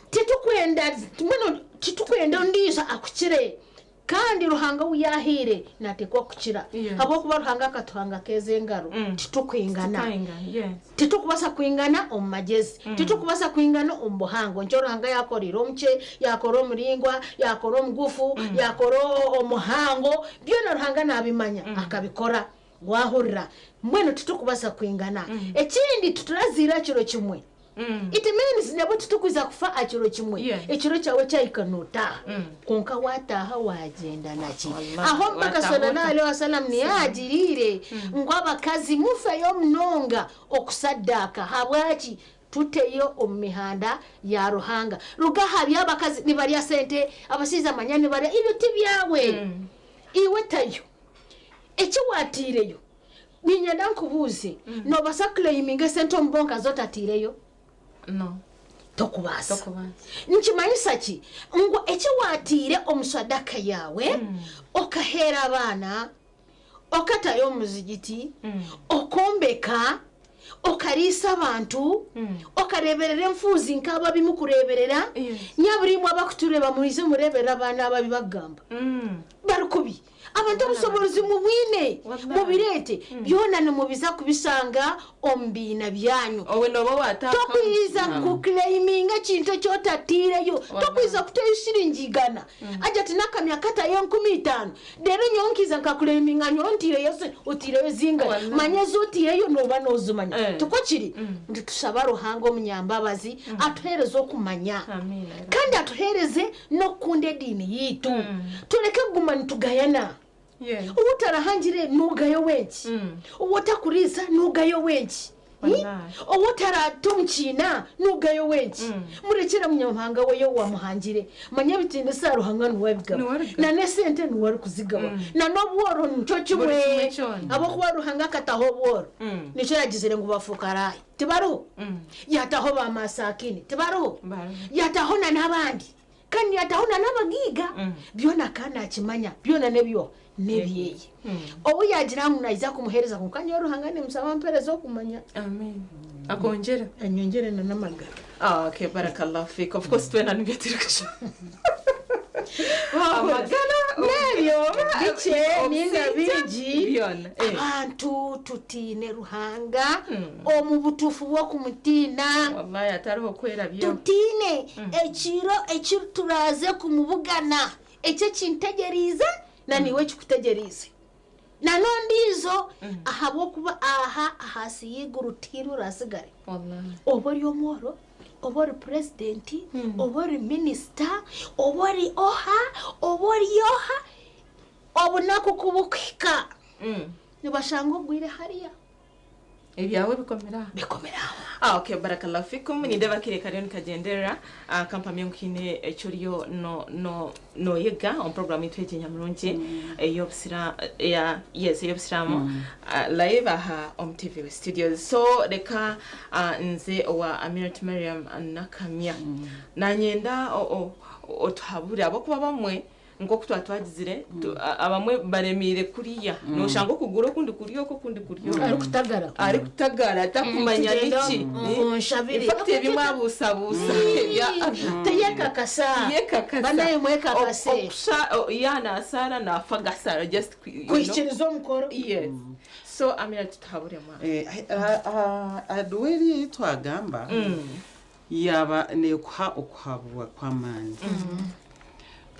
Titukwenda mbwenu titukwenda ondiijo akukire. Kandi Ruhanga ou yaahaire naateekwa kukira. Yes. Habw'okuba Ruhanga akatuhanga akeeza engaro, titukwingana. Titukwingana, yes. Titukubaasa kwingana omu magyezi, titukubaasa kwingana omu buhango. Nikyo Ruhanga yaakoreire omukye, yaakora omuraingwa, yaakora omugufu, yaakora omuhango, byona Ruhanga naabimanya akabikora. Waahurira? Mbwenu titukubaasa kwingana. Ekindi titurazaire aha kiro kimwe. It means nabwo titukwija kufa aha kiro kimwe. Yes. Ekiro kyawe kyahika nootaaha. Kwonka waataaha waagyenda naki? Wallahi, Aho Omubaka waataaha sallallahu ota. alaihi wasallam niyo yaagiriire ngu abakazi mufeyo munonga okusaddaaka. Habwaki? Tuteyo omu mihanda ya Ruhanga. Ruga aha by'abakazi nibarya sente, abashaija manya nibarya, ebyo tibyawe. Iwe tayo. Eki waataireyo, niinyenda nkubuuze, noobaasa kuclaiminga esente omu bonka zi otataireyo? No. Tokubaasa. Tokubaasa. Nikimanyisa ki? Ngu eki waataire omu sadaka yaawe, okaheera abaana, okatayo omu muzigiti, okombeka, okariisa abantu, okareeberera enfuuzi nk'abo abu mukureeberera, Yes. nyabura imwe abakutureeba mwije mureeberere abaana abo abu bakugamba. Bari kubi. Abantu obushoborozi mubwine, Wallahi. mubireete, byona nimubiza kubishanga omu biina byanyu. Owe nooba waata Tokwiza kuclaiminga ekintu eki otataireyo, Wallahi. tokwiza kutayo shiringi igana. Agira ati n'akamya katayo 5000, reero nyowe nkiiza nkakuclaiminga nyowe ntaireyo zi, otaireyo zingahi? Wallahi. Manya ezi otaireyo nooba noozimanya. Eh. Tikwo kiri? Nitushaba Ruhanga omunyambabazi atuheereze okumanya. Amiina. Kandi atuheereze n'okukunda ediini yaitu. Tureke kuguma nitugayana. Yes. Ou otarahangire noogaya ow'enki? Ou otakuriisa noogaya ow'enki? Wallahi. Ou otarata omu kiina noogaya ow'enki? Murekyere Munyamuhanga we owamuhangire. Manya ebitiinisa Ruhanga niwe abigaba. Niwe abigaba. Na n'esente niwe arikuzigaba. Na n'obworo nikyo kimwe. Buri kimwe kyona. Ahabw'okuba Ruhanga akataho obworo. Nikyo yagizire ngu bafuukarahe. Tibariho? Yaataho ba masaakini. Tibariho? Bariho. Yaataho na n'abandi. Kandi yaataho na n'abagaiga. Byona akaba naakimanya. Byona n'ebyo n'ebyeye. Ou yaagira ngu naija kumuheereza kwonka nyowe Ruhanga nimusaba ampeereze okumanya. Amen. Akongyere. Anyongyere na n'amagara. Ah, okay, barakallahu fik. Of course twena nibyo turi kushaba. Amagara N'ebyo bikye ninga obusingye, bingi. byona. Abantu tutiine Ruhanga omu butuufu bw'okumutiina. Wallahi atariho kwera byo. Tutiine ekiro eki turaaze kumubugana. Ekyo ekintegyereize na niiwe ekikutegyereize. Na n'ondiijo ahabw'okuba aha ahansi y'eiguru tihaine oraatsigare. Wallahi. Oba ori omworo, oba ori purezidenti, oba ori minisita, oba ori oha, oba ori oha, obunaku ku bukuhika nibashanga obwire hariya. Ebyawe bikomera aho. Bikomera aho. Ah, okay, barakallahu fikum. Nindeeba akaire kariyo nikagyendera. Ah, kampamye ngu haine eki oriyo no, no, noyega omu programu yaitu egi nyamurungi ey'obusira, eya, yes, ey'obusiraamu ah, live aha omu TV Studios. So reka ah, nze owa Amirat Mariam Nakamya. Nanyenda o, o, otuhabure ahabw'okuba bamwe nk'oku twatwagizire abamwe baremiire kuriya noshanga okuguru okundi kuri oku okundi kuri oku Arikutagara. arikutagara atakumanya Tugenda niki munshabire. In fact ebimwe abuusabuusa Teyekakasa. Tiyekakasa. Banaye mwekakase. Ya nasaara nafa gasara just you know. Kuhikiriza omukoro. Yes. So Amira tutahabure mwana. Aduwa eri ei twagamba yaaba neekuha okuhaburwa kw'amaani.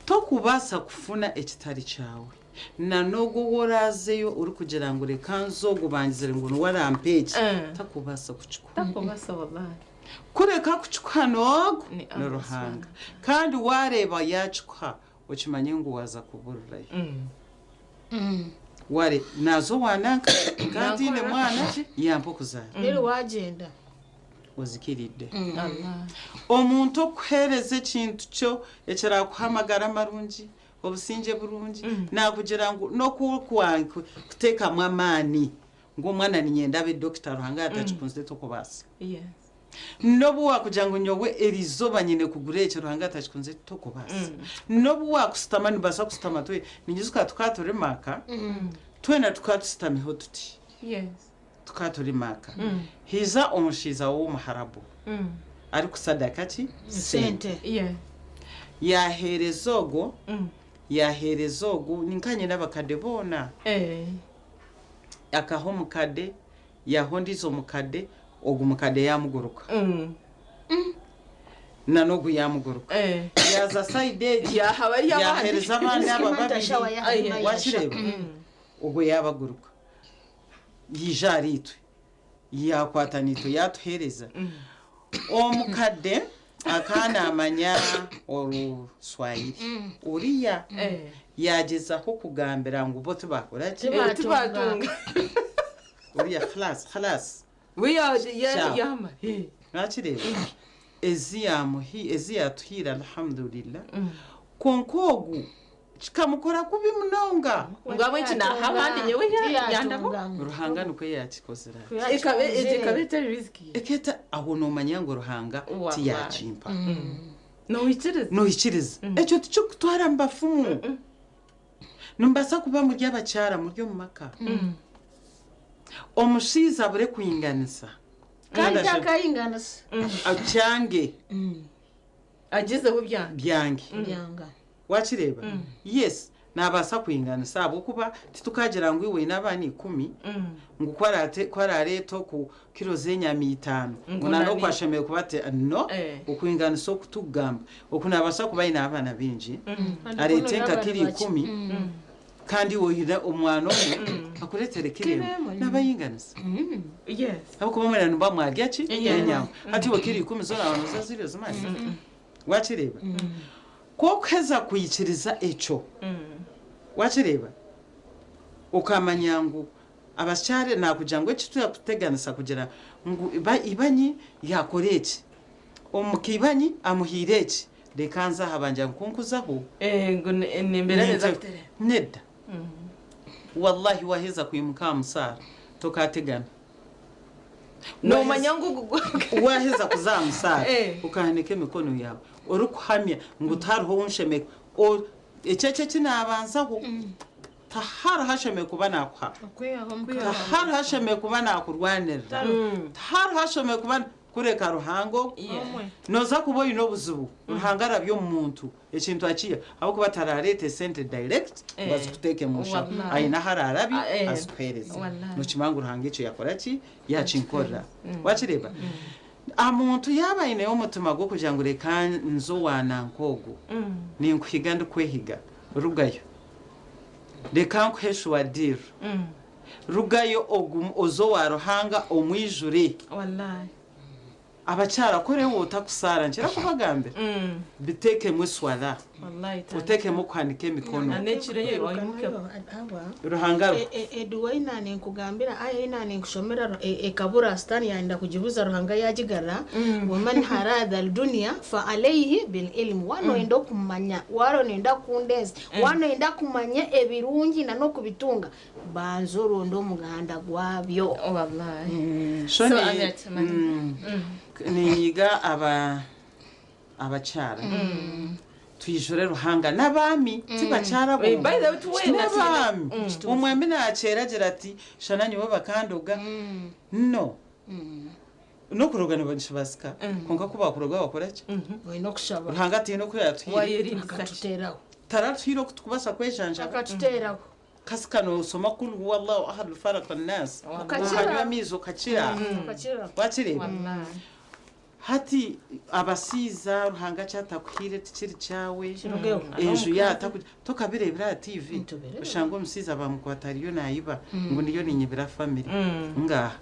Tokubaasa kufuna ekitari kyawe. Na n'ogwo ou oraazeyo orikugira ngu reka nze ogu bangizire ngu niwe arampa eki, takubaasa kukikuha. Takubaasa wallahi. Kureka kukikuha n'ogwo Ni ni Allah Ruhanga. Kandi waareeba yaakikuha, okimanye ngu waaza kuburirayo. Ware naaza owa nanka nka ntaine mwana yampa okuzaara. Reero waagyenda. Ozikiridde. Allah. Omuntu okuheereza ekintu kyo ekirakuha amagara marungi, obusingye burungi, naakugira ngu n'okuteekamu amaani ngu omwana niinyenda abe dokita Ruhanga atakikunzire tokubaasa. Yes. N'obu waakugira ngu nyowe erizooba nyine kugura eki Ruhanga atakikunzire tokubaasa. N'obu waakusitama nibaasa kusitama twe ninyijuka tukaba turi maaka twena tukaba tusitamiho tuti. Yes. Tukaba turi maaka. Haija omushaija w'omuharabu. Arikusadaka ki? Sente. Yeah. Yaaheereza ogwo, Mm. yaaheereza ogu, ni nka nyine abakade boona. Eh. Akaha omukade, yaaha ondiijo mukade, ogu mukade yaamuguruka. Na n'ogu yaamuguruka. Eh. Yaaza sayidi egi, Yaaha bariya abandi. yaaheereza abandi aba babiri. Shawa Aye. Wakireeba? Ogwo yaabaguruka. Yaija ahariitwe, yaakwata naitwe yaatuheereza. Omukade akaba naamanya Oruswahili. Oriya Eh. yaagyezaho kugambira ngu bo tibaakora ki? Eh, tibatunga. Oriya khalas khalas. We are yeah, Sawa. yama. Eh. Mwakireeba? Ezi yaamuhi ezi yaatuhiire alhamdulillah. Kwonka ogu kikamukora kubi munonga. Ngu abwenki naaha abandi nyowe yandabo. Ruhanga nikwo yaakikozire ati. Ekabe ekaba etari risiki. Ekeeta aho noomanya ngu Ruhanga Wallahi. tiyaakimpa. Noikiriza. Noikiriza. Ekyo tikikutwara mu bafumu. Nimubaasa kuba muri abakyara muri omu maka. Omushaija abure kwinganisa. Kandi Kandi akayinganisa. Kyange. Agizeho byange. Byange. Byanga. Wakireeba? Yes, naabaasa kwinganisa ahabw'okuba titukagira ngu iwe oine abaana ikumi, ngu ku araate ku araareeta oku kiro z'enyama itaano, ngu Ngu nana nani- oku ashemereire kuba ate, no, Eh. okwinganisa oku tukugamba, oku naabaasa kuba aine abaana baingi, Kandi areete kuno nka n'abaana kiro bakye. ikumi, kandi iwe oine omwana omwe, akureetere kiro Kiro emwe, emwe. naaba ayinganisa. Yes. Ahabw'okuba mwena nimuba mwarya ki? Enyama. Enyama. Hati iwe kiro ikumi zoona waaba nooza zirya ozimare? Wakireeba? Ku orikuheza kwikiriza ekyo, wakireeba? Okamanya ngu abakyare naakugira ngu eki turakuteganisa kugira ngu ibanyi yaakora eki, omuka ibanyi amuhaire eki, reka nze aha bangira ngu ku nkuzaho, Eh, ngu nembeera neza ninze- kutereera. Nedda. Wallahi waaheza kwimuka aha musaara, tokaategana. Noomanya ngu gu- Waaheza kuza aha musaara, Eh. okahanika emikono yaawe, orikuhamya ngu tihariho ou nshemereire, o- eki eki eki naabanzaho, tihariho ashemereire kuba naakuha. Okwihaho Mukama. Tihariho ashemereire kuba naakurwanirira. Tihariho ashemereire kuba kureka Ruhanga ogwo. Yeah. Nooza kuba oine obuzibu, Ruhanga arabya omu muntu, ekintu akiiha, ahabw'okuba tarareeta esente direct ngu Eh. azikuteeke mu nshaho. Wallahi. Aine ahu araarabye, Ah, eh. azikuheereze. Wallahi. Nookimanya ngu Ruhanga ekyo yakora ki? Yaakinkorera. Waakireeba? Omuntu yaaba aineyo omutima gw'okugira ngu reka nze owa nanka ogu, ninkuhiga ndikwehiga, rugayo. Reka nkuhe sure deal. Rugayo ogu oze owa Ruhanga omwijure. Wallahi. Abakyara kore iwe otakusaara nkira kubagambira. Biteekemu eswala. Wallahi tata. Oteekemu okuhanika emikono. Na n'ekiro ye oimuke. Ruhanga Eduwa ei naaninkugambira, aya ei naaninkishomera ekabura sitaani yaayenda kugibuza Ruhanga yaagigarura, waman harada aldunia fa alaihi bil ilmu. Waaba nooyenda okumanya, waaba nooyenda kukunda ensi, waaba nooyenda kumanya ebirungi na n'okubitunga, banza oronde omuganda gwabyo. Wallahi. So So, ni- Amirat, mani. Ninyiga aba abakyara twijure Ruhanga n'abaami ti bakyara Eh, bonka. by the way, tuwena N'abaami. Omwami nakyera agira ati shana nyowe bakandoga. No. N'okuroga nibakibasika. Kwonka ku bakuroga bakora ki? Oine okushaba. Ruhanga tihaine oku yaatuhaire. Wayerindisa ki? Akatuteeraho. Taratuhaire oku tukubaasa kwejanjaba. Akatuteeraho. Kasika noosoma kul huwa Allahu ahad falaq nas. Okakira. Okanywa amaizi okakira. Okakira. Wakireeba? Wallahi. Hati abasiiza Ruhanga kyatakuhaire tikiri kyawe. Kirugeho. Enju yatakugira tokabireebera aha TV. Nitubireeba. Oshanga omusiiza bamukwata ariyo naayiba ngu niyo ninyibira family. Ngaaha.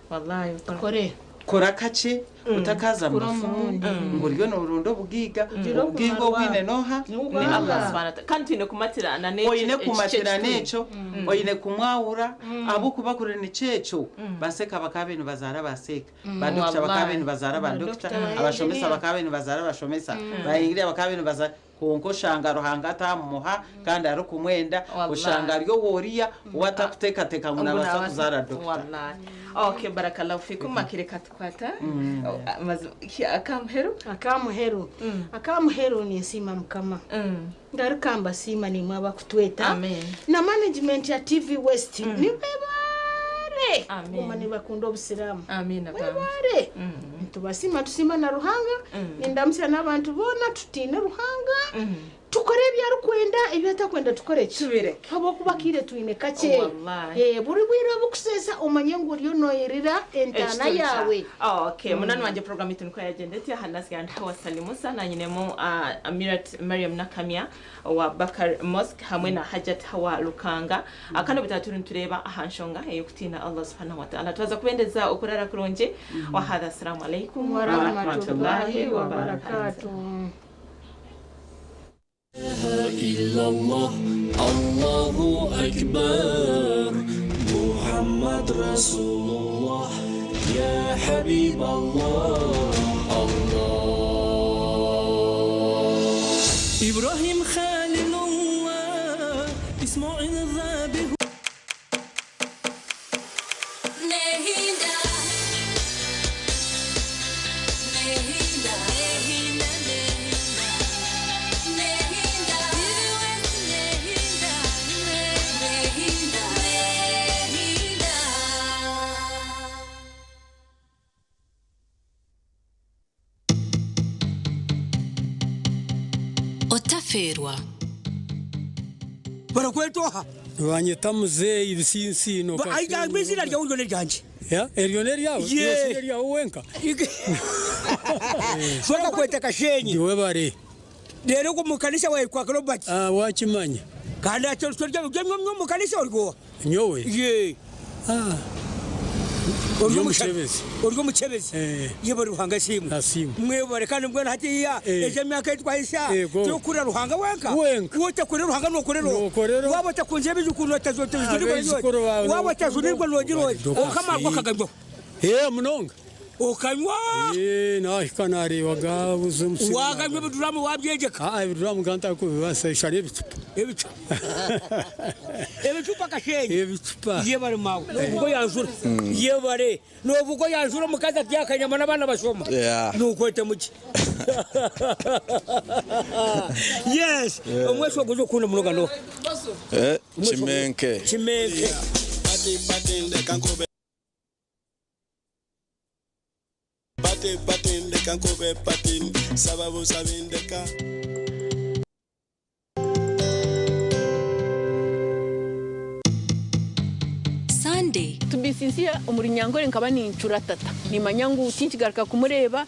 Wallahi. Kore. Kora kakye otakaza mu Kora bafumu omurundi. ngu oriyo nooronda obugaiga. Ogira Obugaiga okumarwa. obwine nooha? Ni Ni Ruhanga. Allah. Subhanahu wa ta'ala. Kandi twine kumatirana n'ekyo. Oine kumatira ekyo n'ekyo, oine kumwahura, ahabw'okuba kuri nikyo ekyo, baseka bakaba baine nibazaara baseeka, badokita bakaba baine nibazaara badokita, Badokita, abashomesa ba-engineer. bakaba baine nibazaara abashomesa, ba-engineer bakaba baine nibazaara, kwonka oshanga Ruhanga atamuha kandi arikumwenda, Wallahi. oshanga ari oworiya ou atakuteekateeka ngu naabaasa kuzaara dokita. Wallahi. Okay, barakallahu fikum akireka tukwata. Akamuheru? Akamuheru. Akamuheru ninsiima Mukama. Ngaruka mbasiima nimwe abakutweta. Amen. Na management ya TV West. Nibebare. Mwebare Amen. kuguma nibakunda obusiraamu. Amiina bambi. Mwebare. Nitubasiima tusiima na Ruhanga. Nindamutsya n'abantu boona tutiine Ruhanga. Tukore ebi arikwenda ebi atakwenda tukore ki? Tubireke. Habwokuba akaire twine kakye. Wallahi. Eh, buri bwire obukuseesa omanye ngu oriyo noyerera entaana Ekituli yaawe. Okay, munani wanje program itu niko yagenda etya hanasigara ndahawa Salimusa nanyinemu Amirat Mariam Nakamya wa Bakar Mosque hamwe na Hajat Hawa Lukanga. Akano bitatu nitureba aha nshonga ey'okutiina Allah subhanahu wa ta'ala. Twaza kubendeza okurara kurungi. Wa hadha, assalamu alaikum Wa rahmatullahi wa barakatuh. إلا الله الله أكبر محمد رسول الله يا حبيب الله الله إبراهيم خليل الله إسماعيل ذابح Nehinda, Nehinda, Nehinda, Nehinda, Nehinda, Nehinda, Nehinda. Otaferwa. Barakwetoha. Banyeta muzeeyi bisinsiino. Izina ryawe ryo ryanje. Ya, eryo neryawe? Ye. Eryawe wenka. Bakakweta Kashenyi. Ndiwe bare. Rero ko mu kanisa wawe kwa Robert. Ah, wakimanya. Kandi ati ryo mu kanisa uri Nyowe. Ye. Ah. Uri Omukyebezi. Uri omukyebezi. Ye bari Ruhanga simwe. Asimwe. Mwebare kandi mbwena hatiya ejo emyaka etwahisa tukura Ruhanga wenka. Wenka. Wotakure Ruhanga nokorero. Nokorero. Waba takunze ebijukuru Abaijukuru bawe waba tazunirwa nogira Doka okamarwa kaganywa. Eh, munonga. Okanywa. Eh, nahika nareeba gabuze omusiri. Waganywa ebiduramu wabyegyeka. Ah, ebiduramu ganta kubibasa ishara ebicupa. Ebicupa. Ebicupa Kashenyi. Ebicupa. Yebare mawe. Nobugo yanjura. Yebare. Nobugo yanjura omukazi atya akanyama n'abaana bashoma. Yeah. Nukwete muki. Yes. Omwesi oguza okunda munoga no. Eh, Chimenke. Chimenke. Pati pati ndeka Pati pati ndeka nkube pati sababu sabindeka. Sunday. Tubisinsira omuri Nyankore nkaba nincura tata. Nimanya ngu tinkigaruka kumureeba.